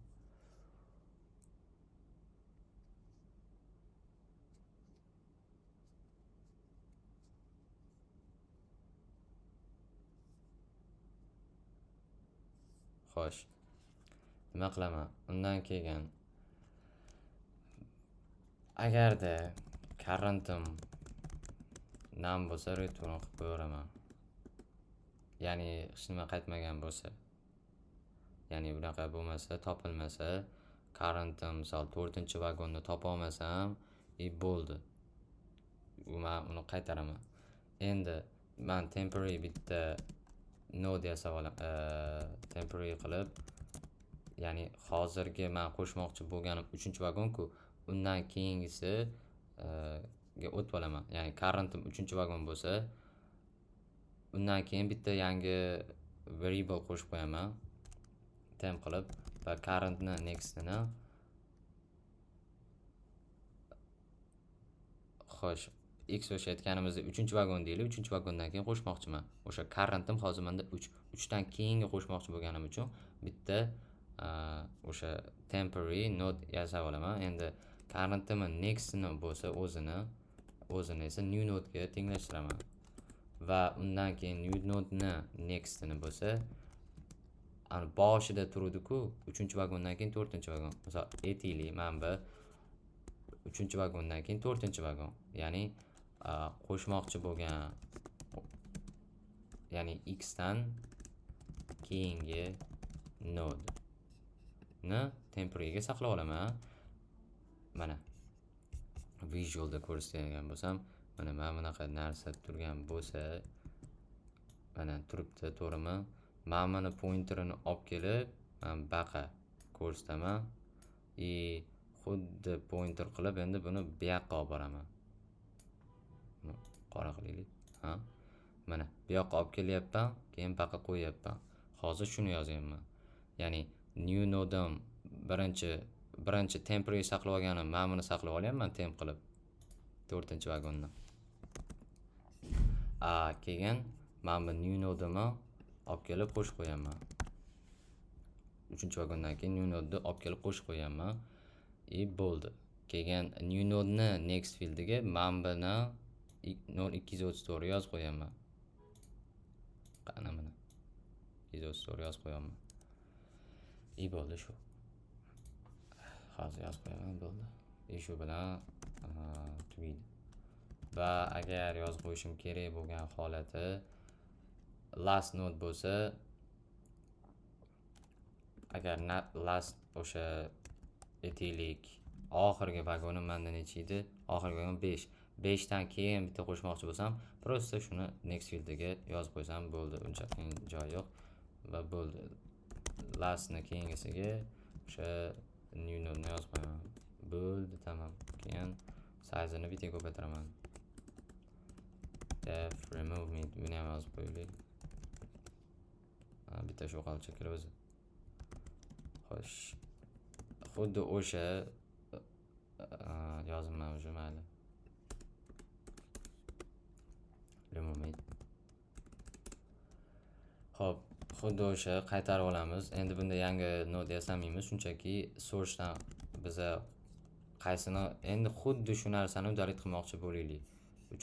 Xo'sh. Nima qilaman? Undan keyin agarda currentim nam bo'lsa return qilib qo'yaveraman. Ya'ni hech nima qaytmagan bo'lsa, ya'ni bunaqa bo'lmasa, topilmasa, currentim misol 4-vagonni topa olmasam, bo'ldi. U men uni qaytaraman. Endi men temporary bitta node yasab olaman, temporary qilib, ya'ni hozirgi men qo'shmoqchi bo'lganim 3-vagon-ku, undan keyingisi ga o'tib olaman. Ya'ni currentim 3-vagon bo'lsa, undan keyin bitta yangi variable qo'shib qo'yaman. Temp qilib va currentni nextini. Xo'sh, X o'sha aytganimizdek 3-vagon deylik, 3-vagondan keyin qo'shmoqchiman. O'sha currentim hozir menda 3. 3 dan keyingi qo'shmoqchi bo'lganim uchun bitta o'sha temporary node yasab olaman. Endi currentimni nextini bo'lsa o'zini esa new node ga tenglashtiraman. Va undan keyin new node ni nextini bo'lsa Ani boshida turuvdi-ku, 3-vagondan keyin 4-vagon. Misol aytaylik, mana bu 3-vagondan keyin 4-vagon. Ya'ni qo'shmoqchi bo'lgan, ya'ni x dan keyingi node ni temporaryga saqlab olaman. Mana visualda ko'rsatgan bo'lsam, mana bunaqa narsa turgan bo'lsa, mana turibdi, to'g'rimi? Mana buni pointerini olib kelib, mana baqa ko'rsataman. I xuddi pointer qilib endi buni bu yoqqa olib boraman. Buni qora qilaylik. Ha? Mana bu yoqqa olib kelyapman, keyin baqa qo'yyapman. Hozir shuni yozyapman. Ya'ni new node'im birinchi temporary saqlab olganim, mana buni saqlab olyapman temp qilib 4-vagonni. Keyin mana bu new node'imni olib kelib qo'shib qo'yaman. 3-vagondan keyin new node'ni olib kelib qo'shib qo'yaman. I bo'ldi. Keyin new node'ni next fieldiga mana buni 0.234 yozib qo'yaman. Qani mana 234 yozib qo'yaman. I bo'ldi shu. Hozir yozib qo'yaman, bo'ldi. I shu bilan tugaydi. Va agar yozib qo'yishim kerak bo'lgan holati last node bo'lsa, agar last o'sha aytaylik oxirgi vagonim menda necha edi? Oxirgi vagon 5. 5 dan keyin bitta qo'shmoqchi bo'lsam, prosta shuni next fieldiga yozib qo'ysam bo'ldi. Uncha qiyin joyi yo'q va bo'ldi. Lastni keyingisiga o'sha new node ni yozib qo'yaman. Bo'ldi, tamom. Keyin size'ini bitta ko'paytiraman. Def remove me, buni ham yozib qo'yaylik. Bitta shu qoldi shekilli o'zi. Xo'sh. Xuddi o'sha yozilman уже, mayli. Remove me. Xo'p, xuddi o'sha qaytarib olamiz. Endi bunda yangi node yasamaymiz, shunchaki source'dan biza qaysini endi xuddi shu narsani udalit qilmoqchi bo'laylik.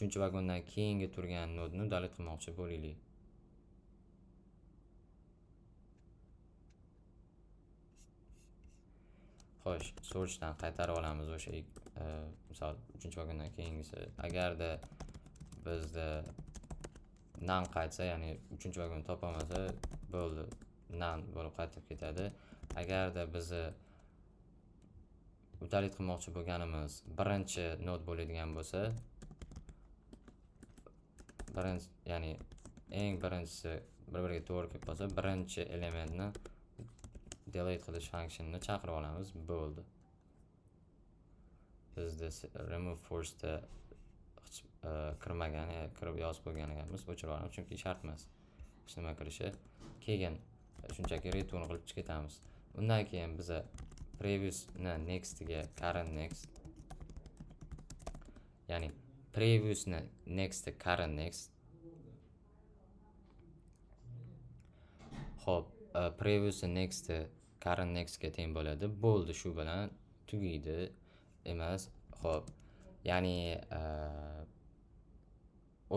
3-vagondan keyingi turgan nodeni udalit qilmoqchi bo'laylik. Xo'sh, source'dan qaytarib olamiz o'sha misol 3-vagondan keyingisi. Agarda bizda nan qaytsa, ya'ni 3-vagon topolmasa, bo'ldi, nan bo'lib qaytib ketadi. Agarda bizni udalit qilmoqchi bo'lganimiz birinchi node bo'ladigan bo'lsa, birinchi, ya'ni eng birinchisi bir-biriga to'g'ri kelib qolsa, birinchi elementni delete qilish functionini chaqirib olamiz, bo'ldi. Bizda remove force'da hech kirmagan, kirib yozib qo'ygan ekanmiz, o'chirib olamiz, chunki shart emas hech nima kirishi. Keyin shunchaki return qilib chiqib ketamiz. Undan keyin biza previousni nextga current next, ya'ni previousni nextga current next. Xo'p, previousni nextga current nextga teng bo'ladi. Bo'ldi, shu bilan tugaydi emas. Xo'p, ya'ni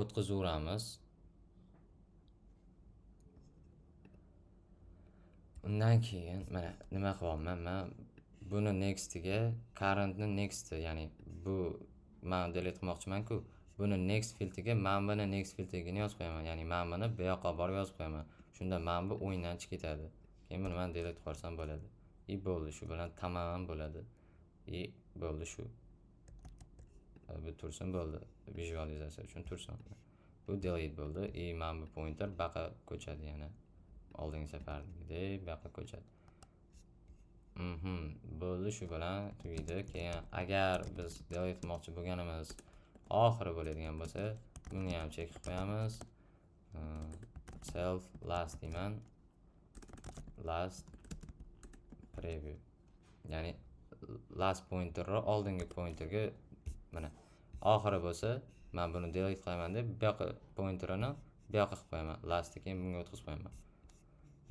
o'tkazaveramiz. Undan keyin mana nima qilyapman men? Buni nextga currentni next, ya'ni bu men delete qilmoqchiman-ku. Buni next filtriga men buni next filtrigini yozib qo'yaman. Ya'ni men buni bu yoqqa olib borib yozib qo'yaman. Shunda men bu o'yindan chiqib ketadi. Keyin buni men delete qilsam bo'ladi. I bo'ldi, shu bilan tamom bo'ladi. I bo'ldi shu. Bu tursin bo'ldi. Vizualizatsiya uchun tursin. Bu delete bo'ldi. I men bu pointer baqa ko'chadi yana. Oldingi safardagidek bu yoqqa ko'chadi. Bo'ldi, shu bilan tugaydi. Keyin agar biz delete qilmoqchi bo'lganimiz oxiri bo'ladigan bo'lsa, buni ham chek qilib qo'yamiz. Self last deyman. Last preview. Ya'ni last pointerni oldingi pointerga mana oxiri bo'lsa, men buni delete qilaman deb bu yoqqa pointerini bu yoqqa qilib qo'yaman. Lastni keyin bunga o'tkazib qo'yaman.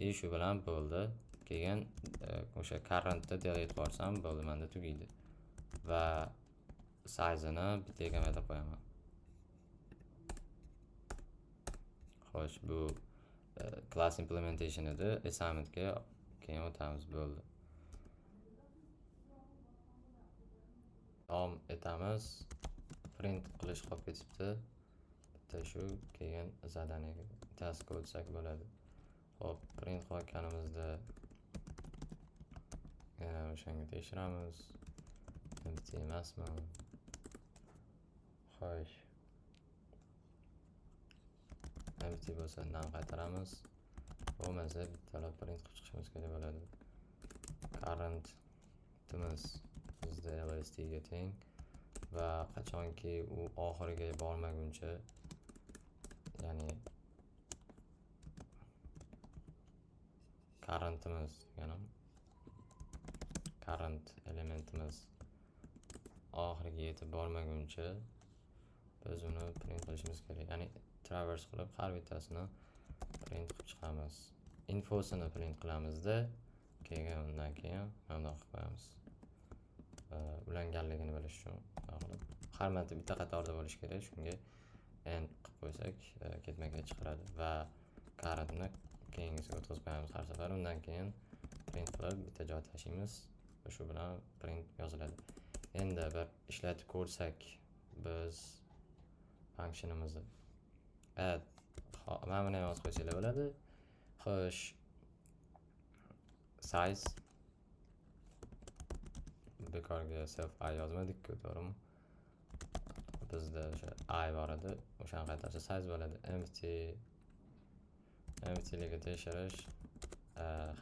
I shu bilan bo'ldi. Keyin o'sha currentni delete qilarsam bo'ldi, menda tugaydi. Va size'ini bitta kamaytirib qo'yaman. Xo'sh, bu Class implementation edi. Assignmentga keyin o'tamiz, bo'ldi. Davom etamiz. Print qilish qolib ketibdi. Bitta shu, keyin zadание taskga o'tsak bo'ladi. Xo'p, print qilayotganimizda yana o'shanga tekshiramiz. Empty emasmi? Xo'sh. Empty bo'lsa nan qaytaramiz. Bo'lmasa bittalab print qilib chiqishimiz kerak bo'ladi. Current timiz bizda LST ga teng va qachonki u oxiriga bormaguncha, ya'ni currentimiz deganim current elementimiz oxiriga yetib bormaguncha biz uni print qilishimiz kerak. Ya'ni traverse qilib har bittasini print qilib chiqamiz. Infosini print qilamizda, keyin undan keyin mana bundoq qilib qo'yamiz. Ulanganligini bilish uchun qilib har marta bitta qatorda bo'lishi kerak, shunga end qilib qo'ysak, ketma-ket chiqaradi va currentni keyingisiga o'tkazib qo'yamiz har safar. Undan keyin print qilib bitta joy tashlaymiz va shu bilan print yoziladi. Endi bir ishlatib ko'rsak biz functionimizni add, mana buni ham yozib qo'ysanglar bo'ladi. Xo'sh, size bekorga self i yozmadik-ku, to'g'rimi? Bizda o'sha i bor edi, o'shani qaytarsa size bo'ladi. Empty, emptyligi tekshirish.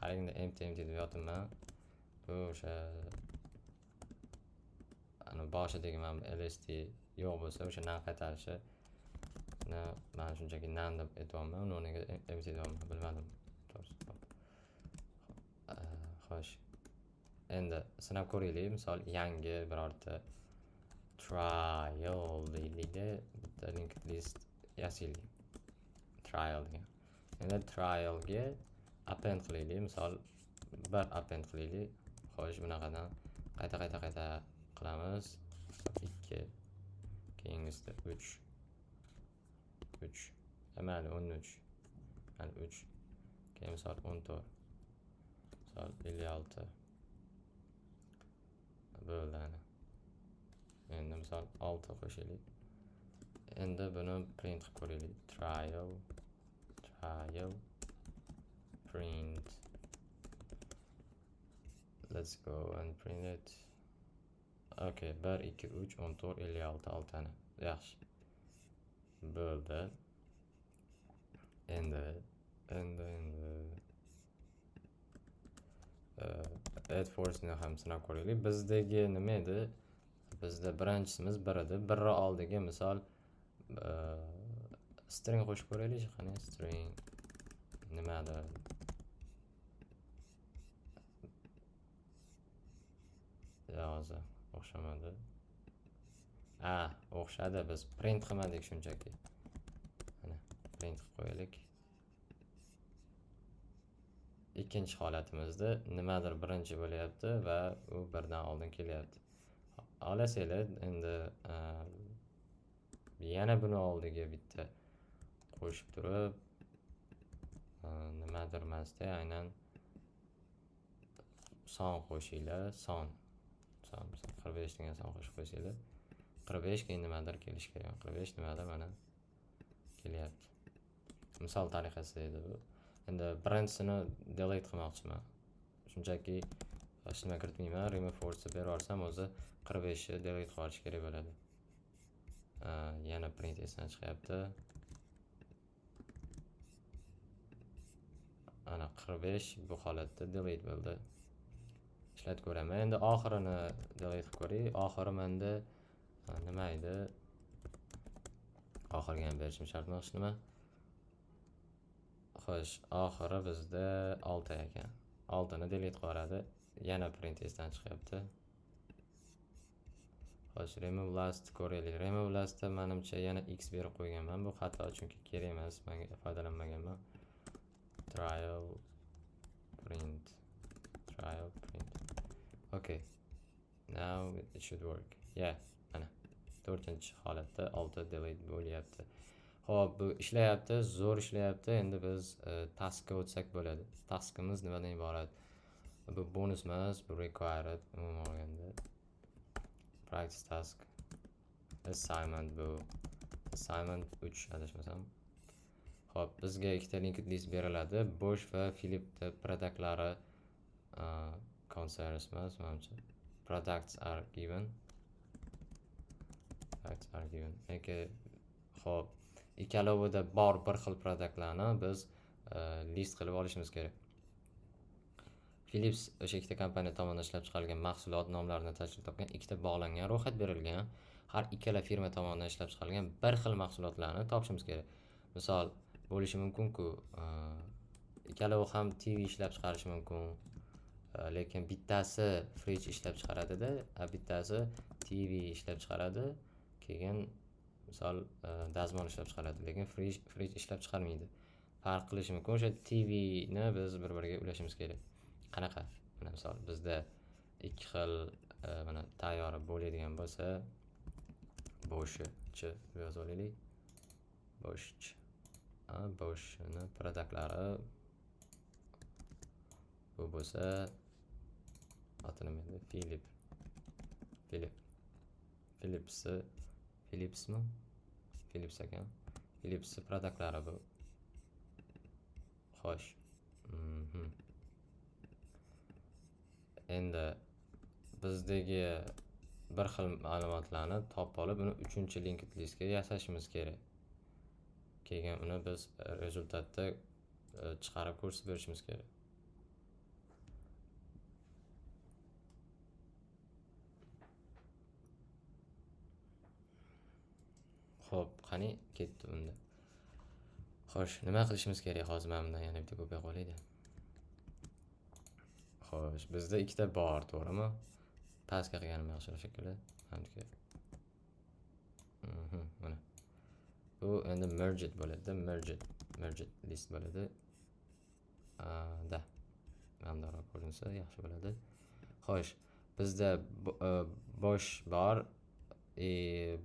Haligida empty empty deb yotibman. Bu o'sha ana boshidagi mana bu LST yo'q bo'lsa o'sha nan qaytarishi. Man shunchaki nan deb aytyapman, uni o'rniga empty deyapman, bilmadim to'g'risi. Xo'sh. Endi sinab ko'raylik. Misol yangi birorta trial deylikda bitta linked list yasaylik. Trial degan. Endi trialga append qilaylik. Misol bir append qilaylik. Xo'sh, bunaqadan qayta qayta qayta qilamiz. 2, keyingisida 3, 3, mayli 13, mayli 3, keyin misol 14, misol 56 bo'ldi ana. Endi misol 6 qo'shaylik. Endi buni print qilib ko'raylik. Trial, trial print. Let's go and print it. Okay, 1, 2, 3, 14, 56, 6 tani. Yaxshi. Bo'ldi. Endi add force'ni ham sinab ko'raylik. Bizdagi nima edi? Bizda birinchisimiz 1 edi. 1 oldiga misol string qo'shib ko'raylik. Qani string nimadir? Yo'q, o'xshamadi. A, o'xshadi. Biz print qilmadik shunchaki. Mana print qilib qo'yaylik. Ikkinchi holatimizda nimadir birinchi bo'lyapti va u birdan oldin kelyapti. Olasanglar, endi yana buni oldiga bitta qo'shib turib, nimadir emasda, aynan son qo'shinglar, son. Son, misol 45 degan son qo'shib qo'ysanglar, 45 keyin nimadir kelishi kerak. 45 nimadir mana kelyapti. Misol tariqasida edi bu. Endi birinchisini delete qilmoqchiman. Shunchaki hech nima kiritmayman, remove force berib yuborsam o'zi 45 ni delete qilib yuborish kerak bo'ladi. Yana print esdan chiqyapti. Ana 45 bu holatda delete bo'ldi. Ishlatib ko'raman. Endi oxirini delete qilib ko'ray. Oxiri menda nima edi? Oxiriga ham berishim shart emas nima? Xo'sh, oxiri bizda 6 ekan. 6 ni delete qilib yuboradi. Yana print esdan chiqyapti. Xo'sh, remove last ko'raylik. Remove lastda menimcha yana x berib qo'yganman. Bu xato, chunki kerak emas, menga foydalanmaganman. Trial print. Trial print. Okay. Now it should work. Yeah, mana 4-holatda 6 delete bo'lyapti. Xo'p, bu ishlayapti, zo'r ishlayapti. Endi biz taskga o'tsak bo'ladi. Taskimiz nimadan iborat? Bu bonus emas, bu required umuman olganda. Practice task assignment, bu assignment 3 adashmasam. Xo'p, bizga ikkita linked list beriladi. Bosch va Philipsni productlari, concerns emas, manimcha. Products are given. Products are given. Yoki xo'p, ikkalovida bor bir xil produktlarni biz list qilib olishimiz kerak. Philips o'sha ikkita kompaniya tomonidan ishlab chiqarilgan mahsulot nomlarini tashkil topgan ikkita bog'langan ro'yxat berilgan. Har ikkala firma tomonidan ishlab chiqarilgan bir xil mahsulotlarni topishimiz kerak. Misol bo'lishi mumkin-ku, ikkalovi ham TV ishlab chiqarishi mumkin. Lekin bittasi fridge ishlab chiqaradida, bittasi TV ishlab chiqaradi. Keyin misol dazmol ishlab chiqaradi, lekin fridge ishlab chiqarmaydi. Farq qilishi mumkin. O'sha TVni biz bir-biriga ulashimiz kerak. Qanaqa? Mana misol bizda ikki xil mana tayyor bo'ladigan bo'lsa, Boschchi yozib olaylik. Bosch. Boschni produktlari bu bo'lsa oti nima edi? Philip. Philip. Philips'i, Philipsmi? Philips ekan. Philips'i produktlari bu. Xo'sh. Endi bizdagi bir xil ma'lumotlarni topib olib, uni uchinchi linked listga yasashimiz kerak. Keyin uni biz rezultatda chiqarib ko'rsatib berishimiz kerak. Xo'p, qani ketdi unda. Xo'sh, nima qilishimiz kerak hozir? Mana bundan yana bitta kopiya qo'yaylik. Xo'sh, bizda ikkita bor, to'g'rimi? Pastga qilganim yaxshiroq shekilli. Mana. Mana. Bu endi merged bo'ladi-da, merged list bo'ladi. Da. Mana ko'rinsa yaxshi bo'ladi. Xo'sh, bizda Bosch bor.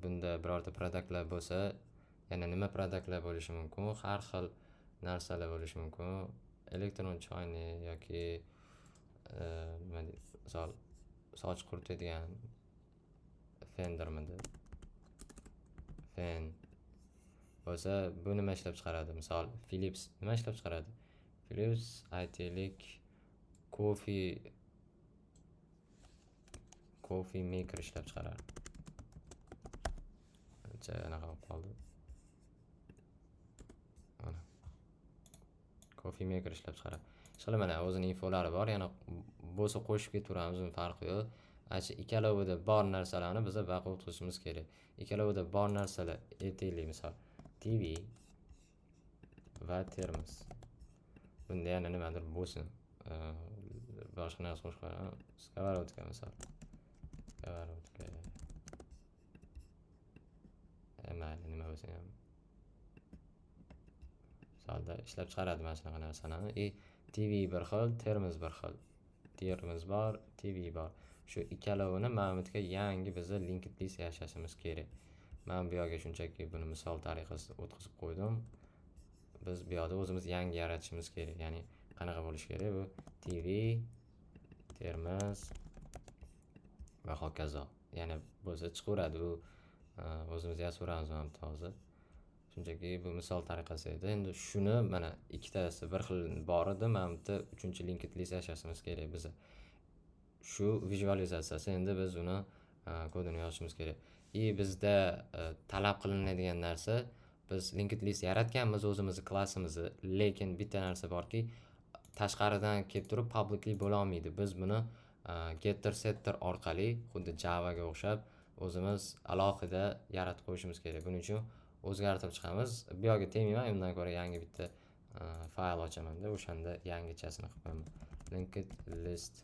Bunda birorta produktlar bo'lsa, yana nima produktlar bo'lishi mumkin? Har xil narsalar bo'lishi mumkin. Elektron choyni yoki nima deydi, misol soch quritadigan fendermidi? Fen bo'lsa, bu nima ishlab chiqaradi? Misol Philips nima ishlab chiqaradi? Philips aytaylik coffee maker ishlab chiqaradi. Ancha anaqa bo'lib qoldi. Mana. Coffee maker ishlab chiqaradi. Ishqilib mana o'zining infolari bor, yana bo'lsa qo'shib ketaveramiz, uni farqi yo'q. Ana shu ikkalovida bor narsalarni biz baquvvat qilishimiz kerak. Ikkalovida bor narsalar aytaylik, misol TV va termos. Bunda yana nimadir bo'lsin. Boshqa narsa qo'shib qo'yaman. Skовородка misol. Skовородка. Mayli, nima bo'lsa ham. Misolda ishlab chiqaradi mana shunaqa narsalarni. TV bir xil, termos bir xil. Termos bor, TV bor. Shu ikkalovini mana bu yerga yangi biz linked list yasashimiz kerak. Men bu yerga shunchaki buni misol tariqasida o'tkazib qo'ydim. Biz bu yerda o'zimiz yangi yaratishimiz kerak. Ya'ni qanaqa bo'lishi kerak bu TV, termos va hokazo. Ya'ni bo'lsa chiqaveradi bu, o'zimiz yasaveramiz mana bu hozir. Shunchaki bu misol tariqasida edi. Endi shuni mana ikkitasi bir xil bor edi, mana bu yerda uchinchi linked list yasashimiz kerak biz. Shu vizualizatsiyasi, endi biz uni kodini yozishimiz kerak. Bizda talab qilinadigan narsa, biz linked list yaratganmiz o'zimizni klassimizni, lekin bitta narsa borki, tashqaridan kelib turib publicly bo'la olmaydi. Biz buni getter setter orqali xuddi Javaga o'xshab o'zimiz alohida yaratib qo'yishimiz kerak. Buning uchun o'zgartirib chiqamiz. Bu yoqga tegmayman, undan ko'ra yangi bitta fayl ochamanda, o'shanda yangichasini qilib qo'yaman. Linked list,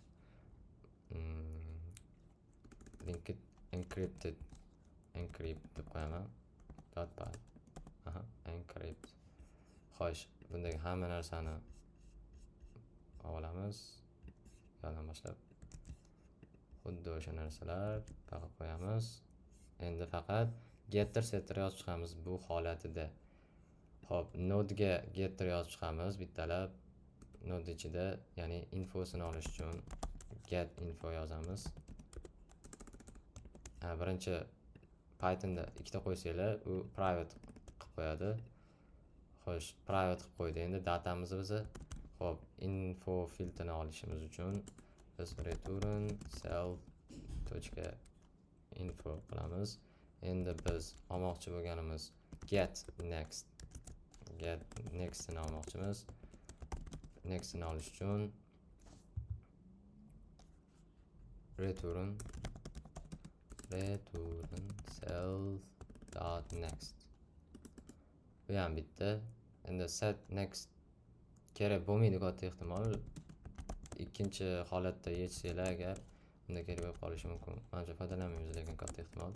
linked encrypted, encrypt deb qo'yaman. Dot py. Aha, encrypt. Xo'sh, bundagi hamma narsani olamiz. Yo'ldan boshlab xuddi o'sha narsalar faqat qo'yamiz. Endi faqat getter setter yozib chiqamiz bu holatida. Xo'p, nodega getter yozib chiqamiz bittalab. Node ichida, ya'ni infosini olish uchun get info yozamiz. Birinchi Pythonda ikkita qo'ysanglar, u private qilib qo'yadi. Xo'sh, private qilib qo'ydi. Endi datamizni biz, xo'p, info filtrini olishimiz uchun biz return self tochka info qilamiz. Endi biz olmoqchi bo'lganimiz get next. Get nextini olmoqchimiz. Nextini olish uchun return self dot next. Bu ham bitta. Endi set next kerak bo'lmaydi katta ehtimol. Ikkinchi holatda yechsanglar agar, unda kerak bo'lib qolishi mumkin. Manimcha foydalanmaymiz, lekin katta ehtimol.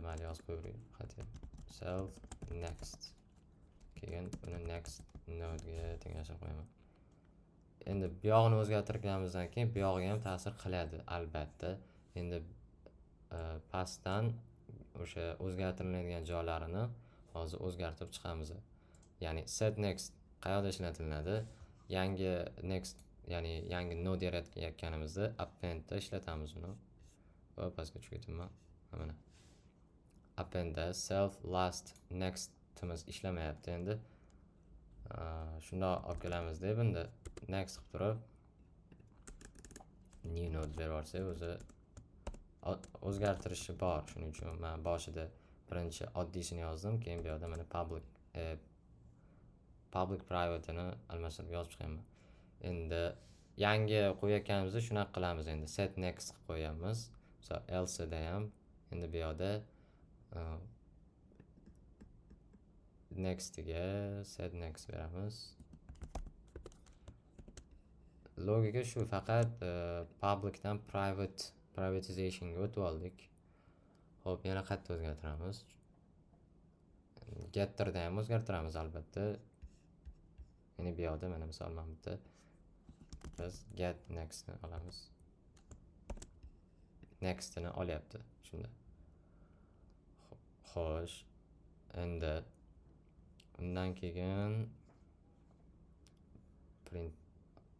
Mayli, yozib qo'yavering. Xatya. Self next. Keyin uni next nodega tenglashtirib qo'yaman. Endi bu yog'ini o'zgartirganimizdan keyin bu yog'iga ham ta'sir qiladi albatta. Endi pastdan o'sha o'zgartiriladigan joylarini hozir o'zgartirib chiqamiz. Ya'ni set next qayerda ishlatiladi? Yangi next, ya'ni yangi node yaratganimizda appendda ishlatamiz uni. Va pastga tushib ketibman. Mana. Appendda self last nextimiz ishlamayapti endi. Shundoq olib kelamiz deb endi next qilib turib new node berib yuborsak o'zi o'zgartirishi bor. Shuning uchun men boshida birinchi oddiysini yozdim, keyin bu yoqda mana public private'ini almashtirib yozib chiqyapman. Endi yangi qo'yayotganimizda shunaqa qilamiz endi set next qilib qo'yamiz. Misol else da ham endi bu yoqda nextga set next beramiz. Logika shu, faqat publicdan privatizationga o'tib oldik. Xo'p, yana qayerda o'zgartiramiz? Getterda ham o'zgartiramiz albatta. Ya'ni bu yoqda mana misol mana bu yerda biz get nextni olamiz. Nextini olyapti shunda. Xo'sh, endi undan keyin print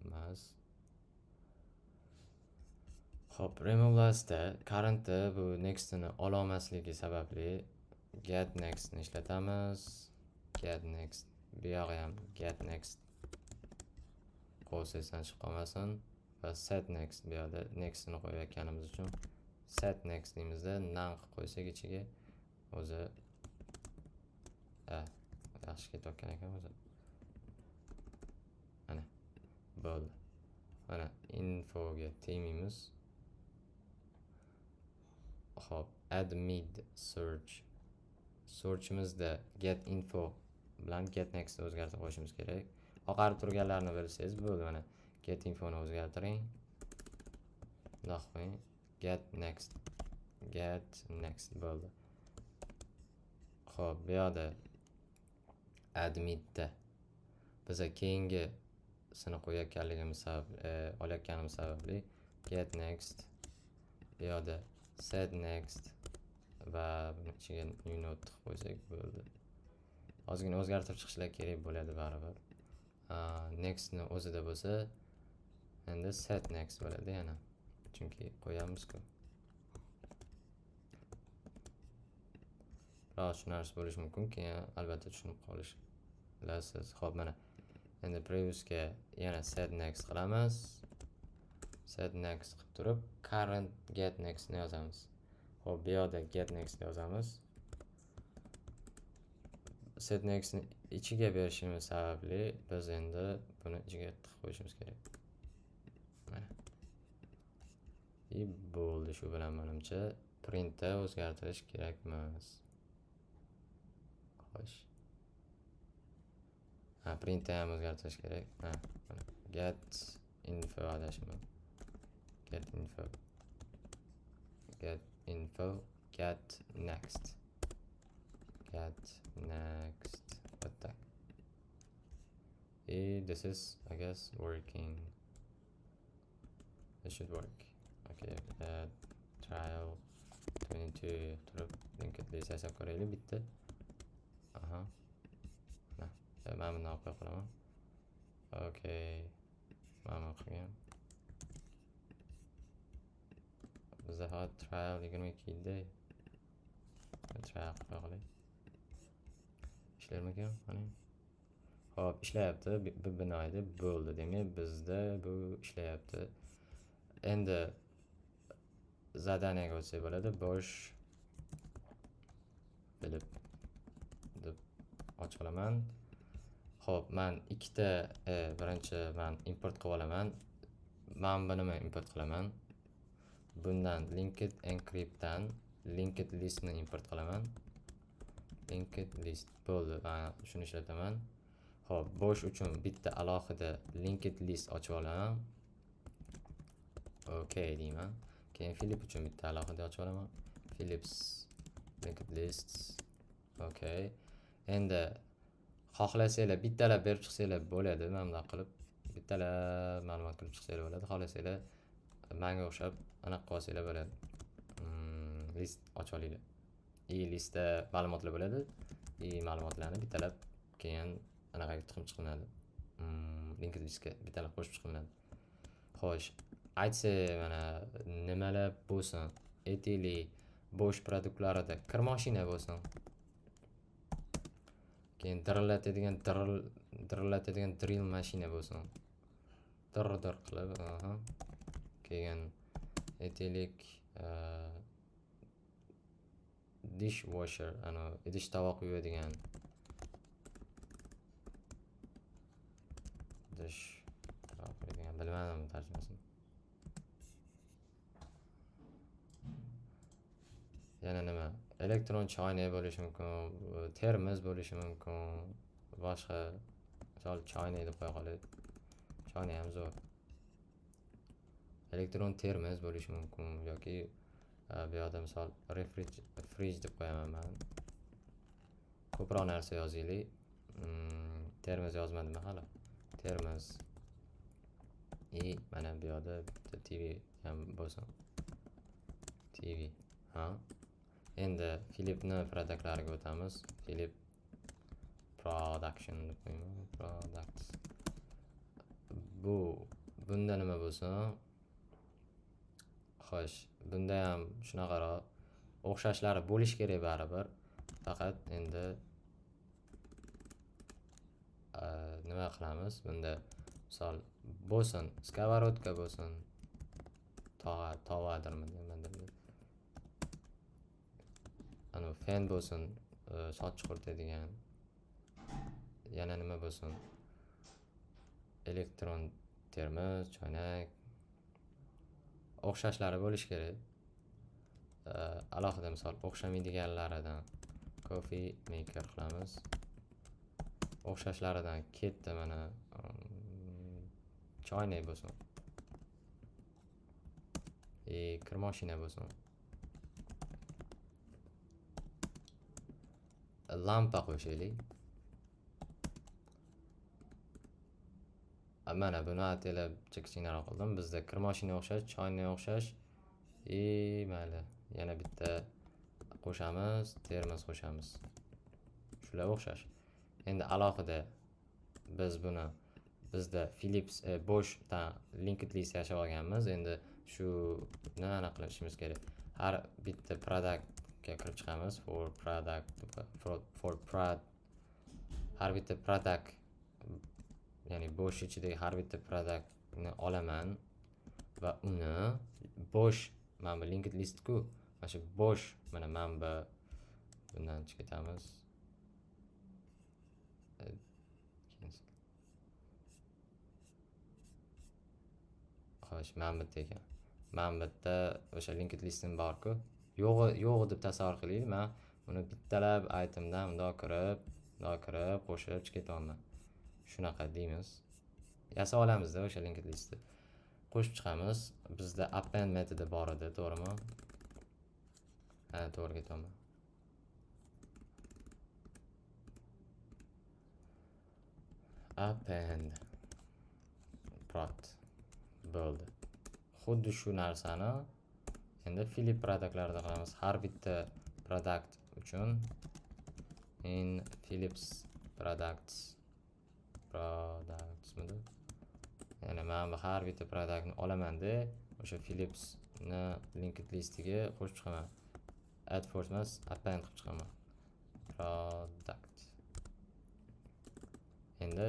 emas. Xo'p, remove lastda currentda bu nextini ololmasligi sababli get nextni ishlatamiz. Get next bu yog'i ham get next qo'lsangizdan chiqib qolmasin va set next bu yoqda nextini qo'yayotganimiz uchun set next deymizda none qilib qo'ysak ichiga o'zi yaxshi ketayotgan ekan o'zi. Mana bo'ldi. Mana infoga tegmaymiz. Xo'p, add mid search. Searchimizda get info bilan get next o'zgartirib qo'yishimiz kerak. Oqarib turganlarni bilsangiz bo'ldi, mana get infoni o'zgartiring. Bundoq qo'ying. Get next. Get next bo'ldi. Xo'p, bu yoqda admitda biza keyingisini qo'yayotganligimiz sabab, olayotganimiz sababli get next, bu yoqda set next va buni ichiga new node tiqib qo'ysak bo'ldi. Ozgina o'zgartirib chiqishlar kerak bo'ladi baribir. Nextni o'zida bo'lsa endi set next bo'ladi yana. Chunki qo'yamiz-ku. Biroq shu narsa bo'lishi mumkin, keyin albatta tushunib qolishlarsiz. Xo'p, mana endi previousga yana set next qilamiz. Set next qilib turib current get next ni yozamiz. Xo'p, bu yoqda get next yozamiz. Set next ni ichiga berishimiz sababli biz endi buni ichiga tiqib qo'yishimiz kerak. Mana. И bo'ldi shu bilan menimcha printda o'zgartirish kerak emas. Xo'sh. Ha, printda ham o'zgartirish kerak. Ha, mana get info adashman. Get info. Get info, get next. Get next. Вот так. И this is, I guess, working. It should work. Okay, trial 22 turib linked list yasab ko'raylik bitta. Aha. Mana bundan olib qo'ya qolaman. Okay. Mana buni qilgan. Bizda faqat trial 22 edi. Trial qilib qo'ya qolaylik. Ishlarmikan? Qani. Xo'p, ishlayapti. Bu binoyda bo'ldi. Demak, bizda bu ishlayapti. Endi zadaniyaga o'tsak bo'ladi. Bosh Philip deb ochib olaman. Xo'p, men ikkita birinchi men import qilib olaman. Men buni nima import qilaman? Bundan linked encryptdan linked listni import qilaman. Linked list bo'ldi. Men shuni ishlataman. Xo'p, Bosch uchun bitta alohida linked list ochib olaman. Okay deyman. Keyin Philip uchun bitta alohida ochib olaman. Philips linked lists. Okay. Endi xohlasanglar bittalab berib chiqsanglar bo'ladi, mana bunday qilib bittalab ma'lumot kirib chiqsanglar bo'ladi. Xohlasanglar menga o'xshab anaqa qilib olsanglar bo'ladi. List ochib olinglar. И listda ma'lumotlar bo'ladi. И ma'lumotlarni bittalab keyin anaqaga tiqib chiqilinadi. Linked listga bittalab qo'shib chiqilinadi. Xo'sh, aytsa mana nimalar bo'lsin? Aytaylik, Bosch produktlarida kir mashina bo'lsin. Keyin dirillatadigan dirillatadigan drill mashina bo'lsin. Dir dir qilib, aha. Keyin aytaylik, dishwasher, ana idish tovoq yuvadigan idish tovoq yuvadigan, bilmadim tarjimasini. Yana nima? Elektron choynak bo'lishi mumkin, termos bo'lishi mumkin, boshqa misol choynak deb qo'ya qolaylik. Choynak ham zo'r. Elektron termos bo'lishi mumkin yoki bu yoqda misol fridge deb qo'yaman men. Ko'proq narsa yozaylik. Termos yozmadim hali. Termos. И mana bu yoqda bitta TV ham bo'lsin. TV. Ha. Endi Philipni produktlariga o'tamiz. Philip production deb qo'yayman. Products. Bu bunda nima bo'lsin? Xo'sh, bunda ham shunaqaroq o'xshashlari bo'lishi kerak baribir. Faqat endi nima qilamiz? Bunda misol bo'lsin, skовородка bo'lsin. Tovadirmi nimadir. Ana fen bo'lsin, soch quritadigan. Yana nima bo'lsin? Elektron termos, choynak. O'xshashlari bo'lishi kerak. Alohida misol o'xshamaydiganlaridan coffee maker qilamiz. O'xshashlaridan ketdi mana choynak bo'lsin. Kir mashina bo'lsin. Lampa qo'shaylik. Mana buni ataylab kichkinaroq qildim. Bizda kir mashina o'xshash, choynak o'xshash. Mayli, yana bitta qo'shamiz, termos qo'shamiz. Shular o'xshash. Endi alohida biz buni bizda Philips Boschdan linked list yasab olganmiz. Endi shuni anaqa qilishimiz kerak. Har bitta productga kirib chiqamiz. For product, for prod, har bitta product, ya'ni Bosch ichidagi har bitta productni olaman va uni Bosch, mana bu linked list ku, mana shu Bosch, mana bu bundan chiqib ketamiz. Xo'sh, mana bu yerda ekan. Mana bu yerda o'sha linked listim bor-ku. Yo'q deb tasavvur qilaylik. Men uni bittalab itemdan bundoq kirib, bundoq kirib, qo'shib chiqib ketyapman. Shunaqa deymiz. Yasab olamizda o'sha linked listni. Qo'shib chiqamiz. Bizda append metodi bor edi, to'g'rimi? Ha, to'g'ri ketyapman. Append prod bo'ldi. Xuddi shu narsani endi Philip produktlarida qilamiz. Har bitta produkt uchun in Philips products Productsmidi? Ya'ni mana bu har bitta productni olamanda o'sha Philipsni linked listiga qo'shib chiqaman. Add first emas, append qilib chiqaman. Product. Endi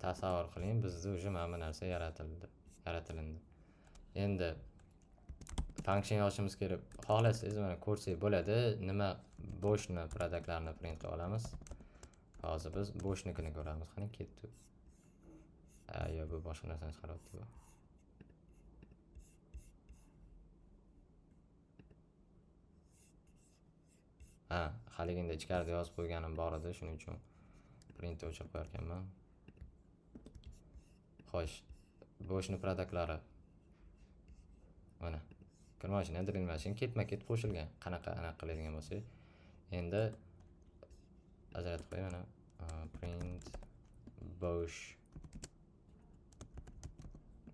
tasavvur qiling, bizda уже mana bu narsa yaratilindi. Endi function yozishimiz kerak. Xohlasangiz mana ko'rsak bo'ladi. Nima Boschni productlarini print qilib olamiz. Hozir biz Boschnikini ko'ramiz. Qani ketdi. Yo, bu boshqa narsani chiqaryapti bu. Ha, haliginda ichkarida yozib qo'yganim bor edi, shuning uchun printni o'chirib qo'yar ekanman. Xo'sh, Boschni productlari. Mana kir mashina, drill mashina ketma-ket qo'shilgan. Qanaqa anaqa qiladigan bo'lsak, endi ajratib qo'y mana print Bosch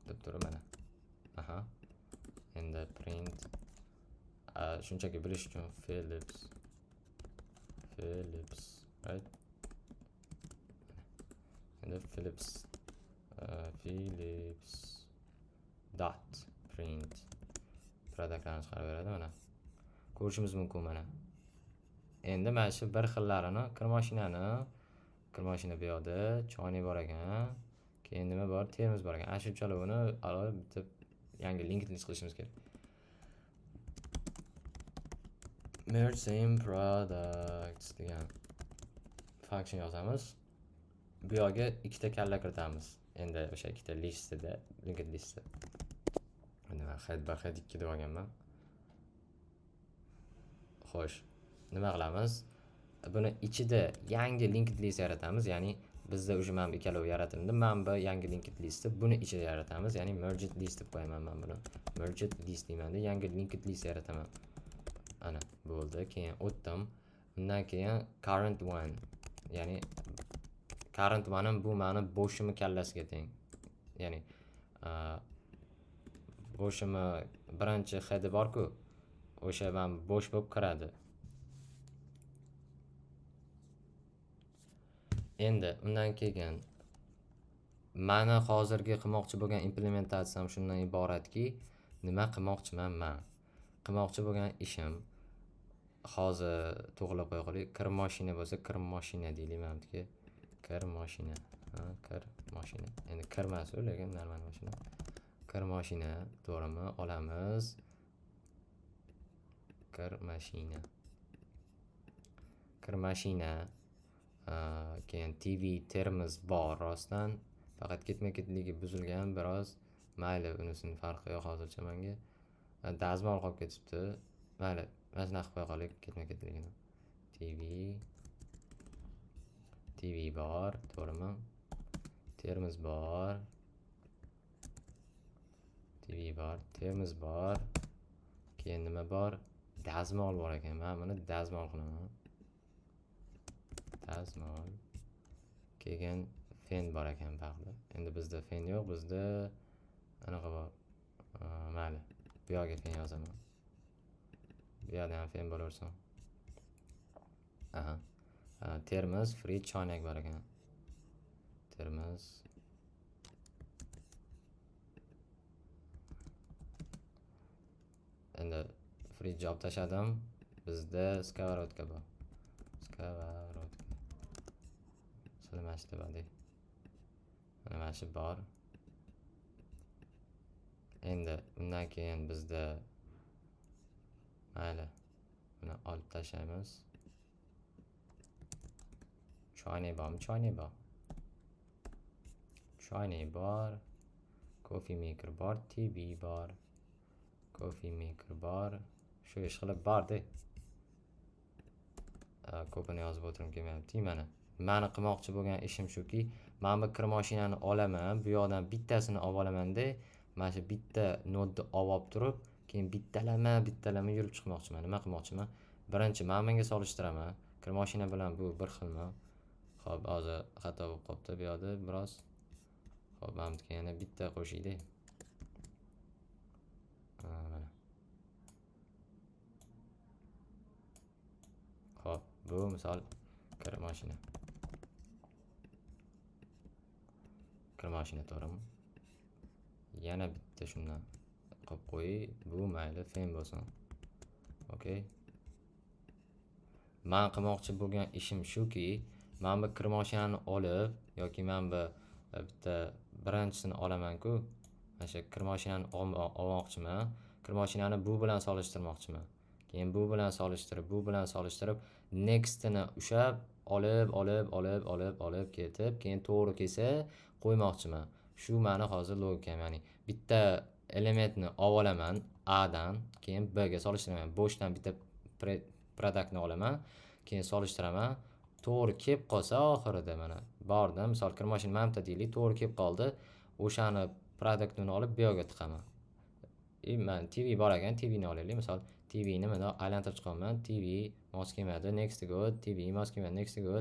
deb turib mana. Aha. Endi print shunchaki bilish uchun Philips, right? Endi Philips Philips dot print productlarni chiqarib beradi mana. Ko'rishimiz mumkin mana. Endi mana shu bir xillarini kir mashina bu yoqda, choynak bor ekan, keyin nima bor, termos bor ekan. Ana shu uchalovini olib bitta yangi linked list qilishimiz kerak. Merge same products degan function yozamiz. Bu yoqga ikkita kalla kiritamiz. Endi o'sha ikkita listida, linked listda. Endi men head bir head 2 deb olganman. Xo'sh, nima qilamiz? Buni ichida yangi linked list yaratamiz, ya'ni bizda уже mana bu ikkalovi yaratildi. Mana bu yangi linked listni buni ichida yaratamiz, ya'ni merged list deb qo'yaman men buni. Merged list deymanda yangi linked list yarataman. Ana, bo'ldi. Keyin o'tdim. Undan keyin current one, ya'ni current one'im bu meni Boschimni kallasiga teng. Ya'ni Boschimni birinchi headi bor-ku, o'sha men Bosch bo'lib kiradi. Endi undan keyin meni hozirgi qilmoqchi bo'lgan implementatsiyam shundan iboratki, nima qilmoqchiman men? Qilmoqchi bo'lgan ishim hozir to'g'rilab qo'ya qolaylik. Kir mashina bo'lsa, kir mashina deylik mana bu yerga. Kir mashina. Ha, kir mashina. Endi kir emas u, lekin normal mashina. Kir mashina, to'g'rimi? Olamiz. Kir mashina. Kir mashina. Keyin TV termos bor rostdan. Faqat ketma-ketligi buzilgan biroz. Mayli, unisini farqi yo'q hozircha menga. Dazmol qolib ketibdi. Mayli, mana shunaqa qilib qo'ya qolaylik ketma-ketligini. TV bor, to'g'rimi? Termos bor. TV bor, termos bor. Keyin nima bor? Dazmol bor ekan. Men buni dazmol qilaman. Dazmol. Keyin fen bor ekan bag'da. Endi bizda fen yo'q, bizda anaqa bor. Mayli, bu yoqga fen yozaman. Bu yoqda ham fen bo'laversin. Aha. Termos, fridge, choynak bor ekan. Termos. Endi fridge olib tashladim. Bizda skовородка bor. Skовородка. Mana shu bor. Mana shu bor. Endi undan keyin bizda mayli, buni olib tashlaymiz. Choynak bormi? Choynak bor. Choynak bor. Coffee maker bor, TV bor. Coffee maker bor. Shu ish qilib bordi. Ko'pini yozib o'tirim kelmayapti mana. Meni qilmoqchi bo'lgan ishim shuki, mana bu kir mashinani olaman, bu yoqdan bittasini olib olamanda, mana shu bitta nodni olib turib, keyin bittalama yurib chiqmoqchiman. Nima qilmoqchiman? Birinchi mana bunga solishtiraman. Kir mashina bilan bu bir xilmi? Xo'p, hozir xato bo'lib qolibdi bu yoqda biroz. Xo'p, mana bu yerga yana bitta qo'shaylik. Mana. Xo'p, bu misol kir mashina. Kir mashina, to'g'rimi? Yana bitta shundan qilib qo'yay. Bu mayli, fen bo'lsin. Okey. Man qilmoqchi bo'lgan ishim shuki, mana bu kir mashinani olib yoki mana bu bitta birinchisini olaman-ku. Mana shu kir mashinani olmoqchiman. Kir mashinani bu bilan solishtirmoqchiman. Keyin bu bilan solishtirib, bu bilan solishtirib, nextini ushlab, olib, olib, olib, olib, olib ketib, keyin to'g'ri kelsa qo'ymoqchiman. Shu mani hozir logikam, ya'ni bitta elementni olib olaman A dan, keyin B ga solishtiraman. Bo'shdan bitta productni olaman, keyin solishtiraman. To'g'ri kelib qolsa oxirida mana bordim, misol kir mashina mana bitta deylik, to'g'ri kelib qoldi. O'shani productini olib bu yoqqa tiqaman. Man TV bor ekan, TVni olaylik. Misol TVni mana aylantirib chiqaman. TV mos kelmadi, next go, TV mos kelmadi, next go,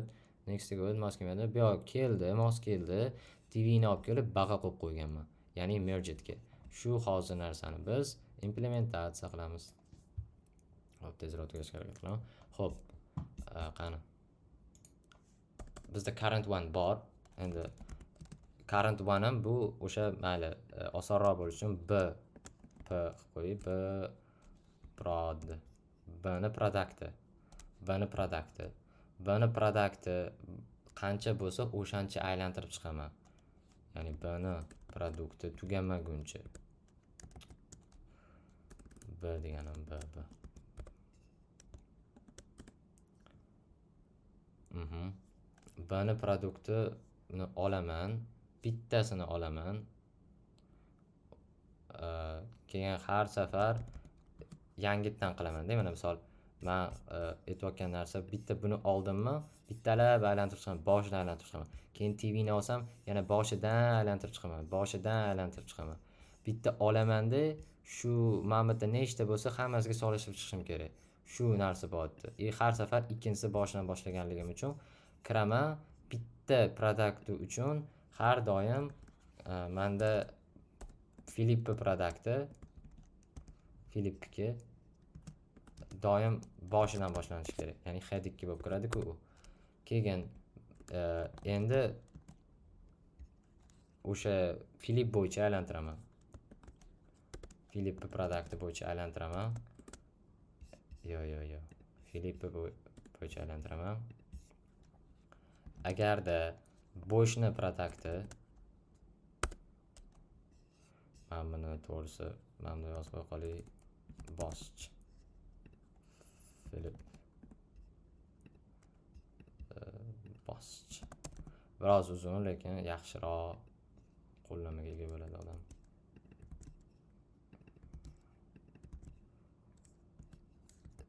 next go mos kelmadi. Bu yoqqa keldi, mos keldi. TVni olib kelib baqa qo'yib qo'yganman. Ya'ni mergedga. Shu hozir narsani biz implementatsiya qilamiz. Xo'p, tezroq tugashga harakat qilaman. Xo'p, qani. Bizda current one bor. Endi current one ham bu o'sha mayli, osonroq bo'lishi uchun B P qilib qo'yay. B prod B ni producti. B ni producti. B ni producti qancha bo'lsa o'shancha aylantirib chiqaman. Ya'ni B ni produkti tugamaguncha. B deganim B B. B ni produktini olaman, bittasini olaman. Keyin har safar yangitdan qilaman-da. Mana misol men aytayotgan narsa bitta buni oldimmi, bittalab aylantirib chiqaman, boshidan aylantirib chiqaman. Keyin TVni olsam, yana boshidan aylantirib chiqaman, boshidan aylantirib chiqaman. Bitta olamanda shu mana bu yerda nechta bo'lsa hammasiga solishtirib chiqishim kerak. Shu narsa bo'lyapti. Har safar ikkinchisi boshidan boshlaganligim uchun kiraman, bitta produkti uchun har doim menda Filippi produkti, Filippiki doim boshidan boshlanishi kerak. Ya'ni head 2 bo'lib kiradi-ku u. Keyin endi o'sha Filip bo'yicha aylantiraman. Filippi produkti bo'yicha aylantiraman. Yo, yo, yo. Filippi bo'yicha aylantiraman. Agarda bo'shni produkti mana buni to'g'risi mana buni yozib qo'ya qolay. Bosch. Filip. Bosch. Biroz uzun, lekin yaxshiroq qo'llanmaga ega bo'ladi odam.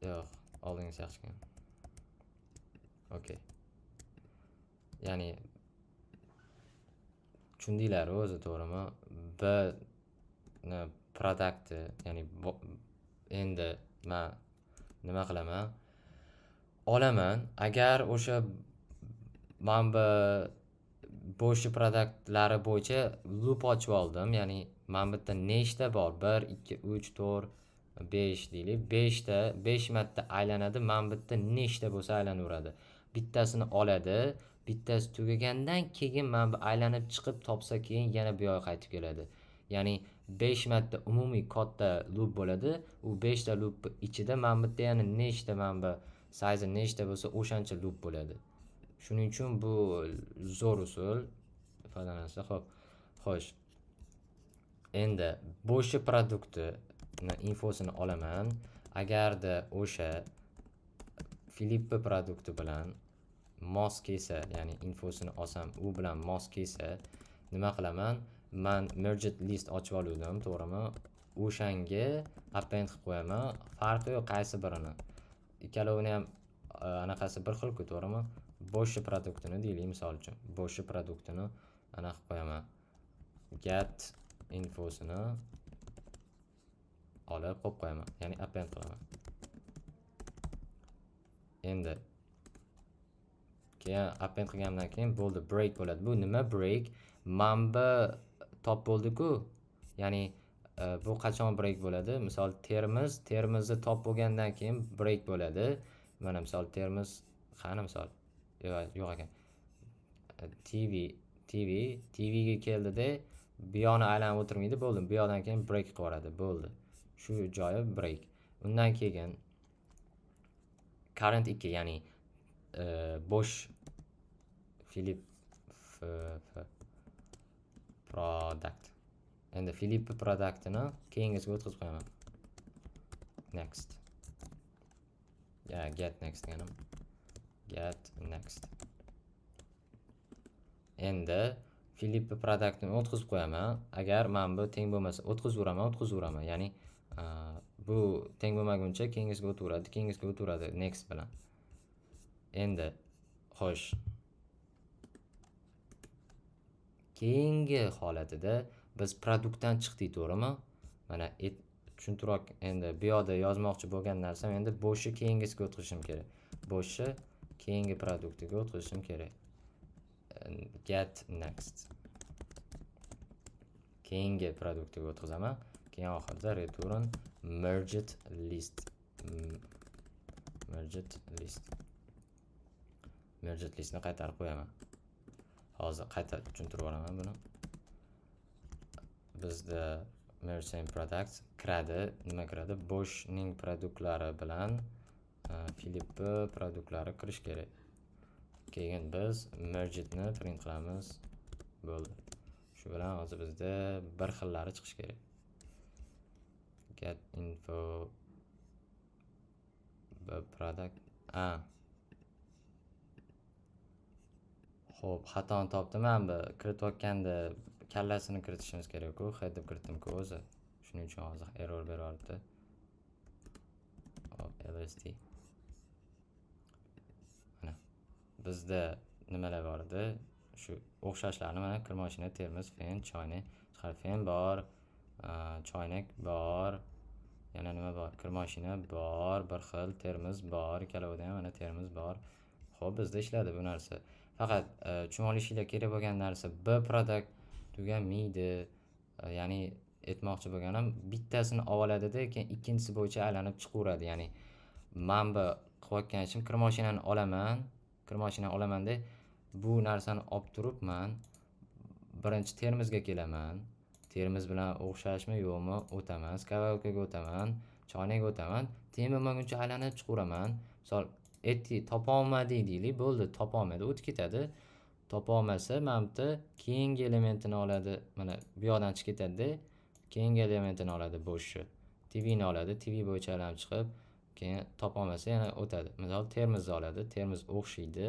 Yo'q, oldingisi yaxshi ekan. Okey. Ya'ni tushundinglar o'zi, to'g'rimi? B ni produkti, ya'ni endi men nima qilaman? Olaman. Agar o'sha mana bu bo'sh produktlari bo'yicha loop ochib oldim. Ya'ni mana bu yerda nechta bor? 1, 2, 3, 4, 5 deylik. 5 ta, 5 marta aylanadi. Mana bu yerda nechta bo'lsa aylanaveradi. Bittasini oladi. Bittasi tugagandan keyin mana bu aylanib chiqib topsa keyin yana bu yoqqa qaytib keladi. Ya'ni 5 marta umumiy katta loop bo'ladi. U 5 ta loop ichida mana bu yerda yana nechta mana bu size nechta bo'lsa o'shancha loop bo'ladi. Shuning uchun bu zo'r usul foydalansa. Xo'p. Xo'sh. Endi bo'sh produktini infosini olaman. Agarda o'sha Filippi produkti bilan mos kelsa, ya'ni infosini olsam, u bilan mos kelsa, nima qilaman? Man merged list ochib oluvdim, to'g'rimi? O'shanga append qilib qo'yaman. Farqi yo'q qaysi birini. Ikkalovini ham anaqasi bir xil-ku, to'g'rimi? Bo'sh produktini deylik, misol uchun. Bo'sh produktini anaqa qilib qo'yaman. Get infosini olib qo'yib qo'yaman, ya'ni append qilaman. Endi keyin append qilgandan keyin bo'ldi, break bo'ladi. Bu nima break? Mana bu top bo'ldi-ku. Ya'ni bu qachon break bo'ladi? Misol Termizni top bo'lgandan keyin break bo'ladi. Mana misol Termiz qani misol? Yo'q, yo'q ekan. TV TV, TVga keldida, bu yoqni aylanib o'tirmaydi, bo'ldi. Bu yoqdan keyin break qilib yuboradi, bo'ldi. Shu joyi break. Undan keyin current 2, ya'ni bo'sh Filip F, F product. Endi Filip productini keyingisiga o'tkazib qo'yaman. Next. Ya, get next deganim. Get next. Endi Filip productini o'tkazib qo'yaman. Agar mana bu teng bo'lmasa, o'tkazaveraman, o'tkazaveraman. Ya'ni bu teng bo'lmaguncha keyingisiga o'taveradi, keyingisiga o'taveradi next bilan. Endi xo'sh. Keyingi holatida biz produktdan chiqdik, to'g'rimi? Mana tushuntiroq, endi bu yoqda yozmoqchi bo'lgan narsam, endi bo'shni keyingisiga o'tkazishim kerak. Bo'shni keyingi produktiga o'tkazishim kerak. Get next. Keyingi produktiga o'tkazaman. Keyin oxirida return merged list. Merged list. Merged listni qaytarib qo'yaman. Hozir qayta tushuntirib yuboraman buni. Bizda merge same products kiradi. Nima kiradi? Boshning produktlari bilan Filipni produktlari kirish kerak. Keyin biz mergedni print qilamiz. Bo'ldi. Shu bilan hozir bizda bir xillari chiqishi kerak. Get info product. A. Xo'p, xatoni topdim men bu. Kiritayotganda kallasini kiritishimiz kerak-ku. Head deb kiritdim-ku o'zi. Shuning uchun hozir error beryapti. Hop, lst. Mana bizda nimalar bor edi? Shu o'xshashlarni mana kirmoshina, termos, fen, choynak, chiqar, fen bor, choynak bor, yana nima bor? Kirmoshina bor, bir xil termos bor, ikkalovida ham mana termos bor. Xo'p, bizda ishladi bu narsa. Faqat tushunib olishinglar kerak bo'lgan narsa, B product tugamaydi. Ya'ni aytmoqchi bo'lganim, bittasini olib oladida, keyin ikkinchisi bo'yicha aylanib chiqaveradi. Ya'ni man bu qilayotgan ishim, kirmoshinani olaman, kirmoshinani olamanda, bu narsani olib turibman, birinchi termosga kelaman. Termos bilan o'xshashmi, yo'qmi, o'taman, сковородка ga o'taman, choynakka o'taman, teng bo'lmaguncha aylanib chiqaveraman. Misol, aytdik, topolmadik deylik, bo'ldi, topolmaydi, o'tib ketadi. Topolmasa, mana bu yerda keyingi elementini oladi, mana bu yoqdan chiqib ketadida, keyingi elementini oladi bo'shni. TVni oladi, TV bo'yicha aylanib chiqib, keyin topolmasa yana o'tadi. Misol, termosni oladi, termos o'xshaydi,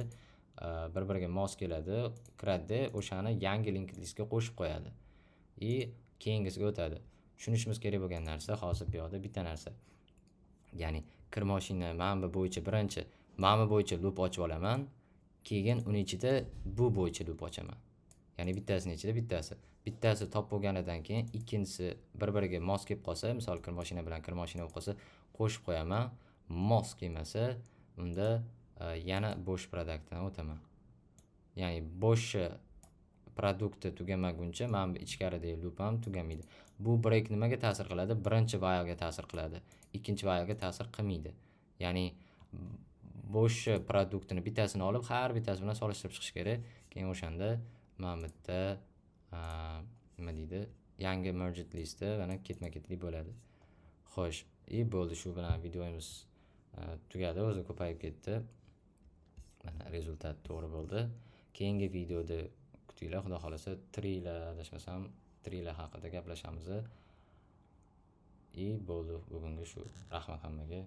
bir-biriga mos keladi, kiradida, o'shani yangi linked listga qo'shib qo'yadi. И keyingisiga o'tadi. Tushunishimiz kerak bo'lgan narsa hozir bu yoqda bitta narsa. Ya'ni kirmoshina mana bu bo'yicha birinchi mana bu bo'yicha loop ochib olaman, keyin uni ichida bu bo'yicha loop ochaman. Ya'ni bittasini ichida bittasi. Bittasi top bo'lganidan keyin ikkinchisi bir-biriga mos kelib qolsa, misol kirmoshina bilan kirmoshina bo'lib qolsa, qo'shib qo'yaman. Mos kelmasa, unda yana bo'sh produktdan o'taman. Ya'ni bo'sh produkti tugamaguncha mana bu ichkaridagi loop ham tugamaydi. Bu break nimaga ta'sir qiladi? Birinchi whilega ta'sir qiladi. Ikkinchi whilega ta'sir qilmaydi. Ya'ni bo'sh produktini bittasini olib, har bittasi bilan solishtirib chiqish kerak. Keyin o'shanda mana bu yerda nima deydi? Yangi merged listda mana ketma-ketlik bo'ladi. Xo'sh, и bo'ldi, shu bilan videomiz tugadi, o'zi ko'payib ketdi. Mana результат to'g'ri bo'ldi. Keyingi videoda kutinglar, xudo xolasa treelar, adashmasam, treelar haqida gaplashamiz. И bo'ldi, bugungi shu. Rahmat hammaga.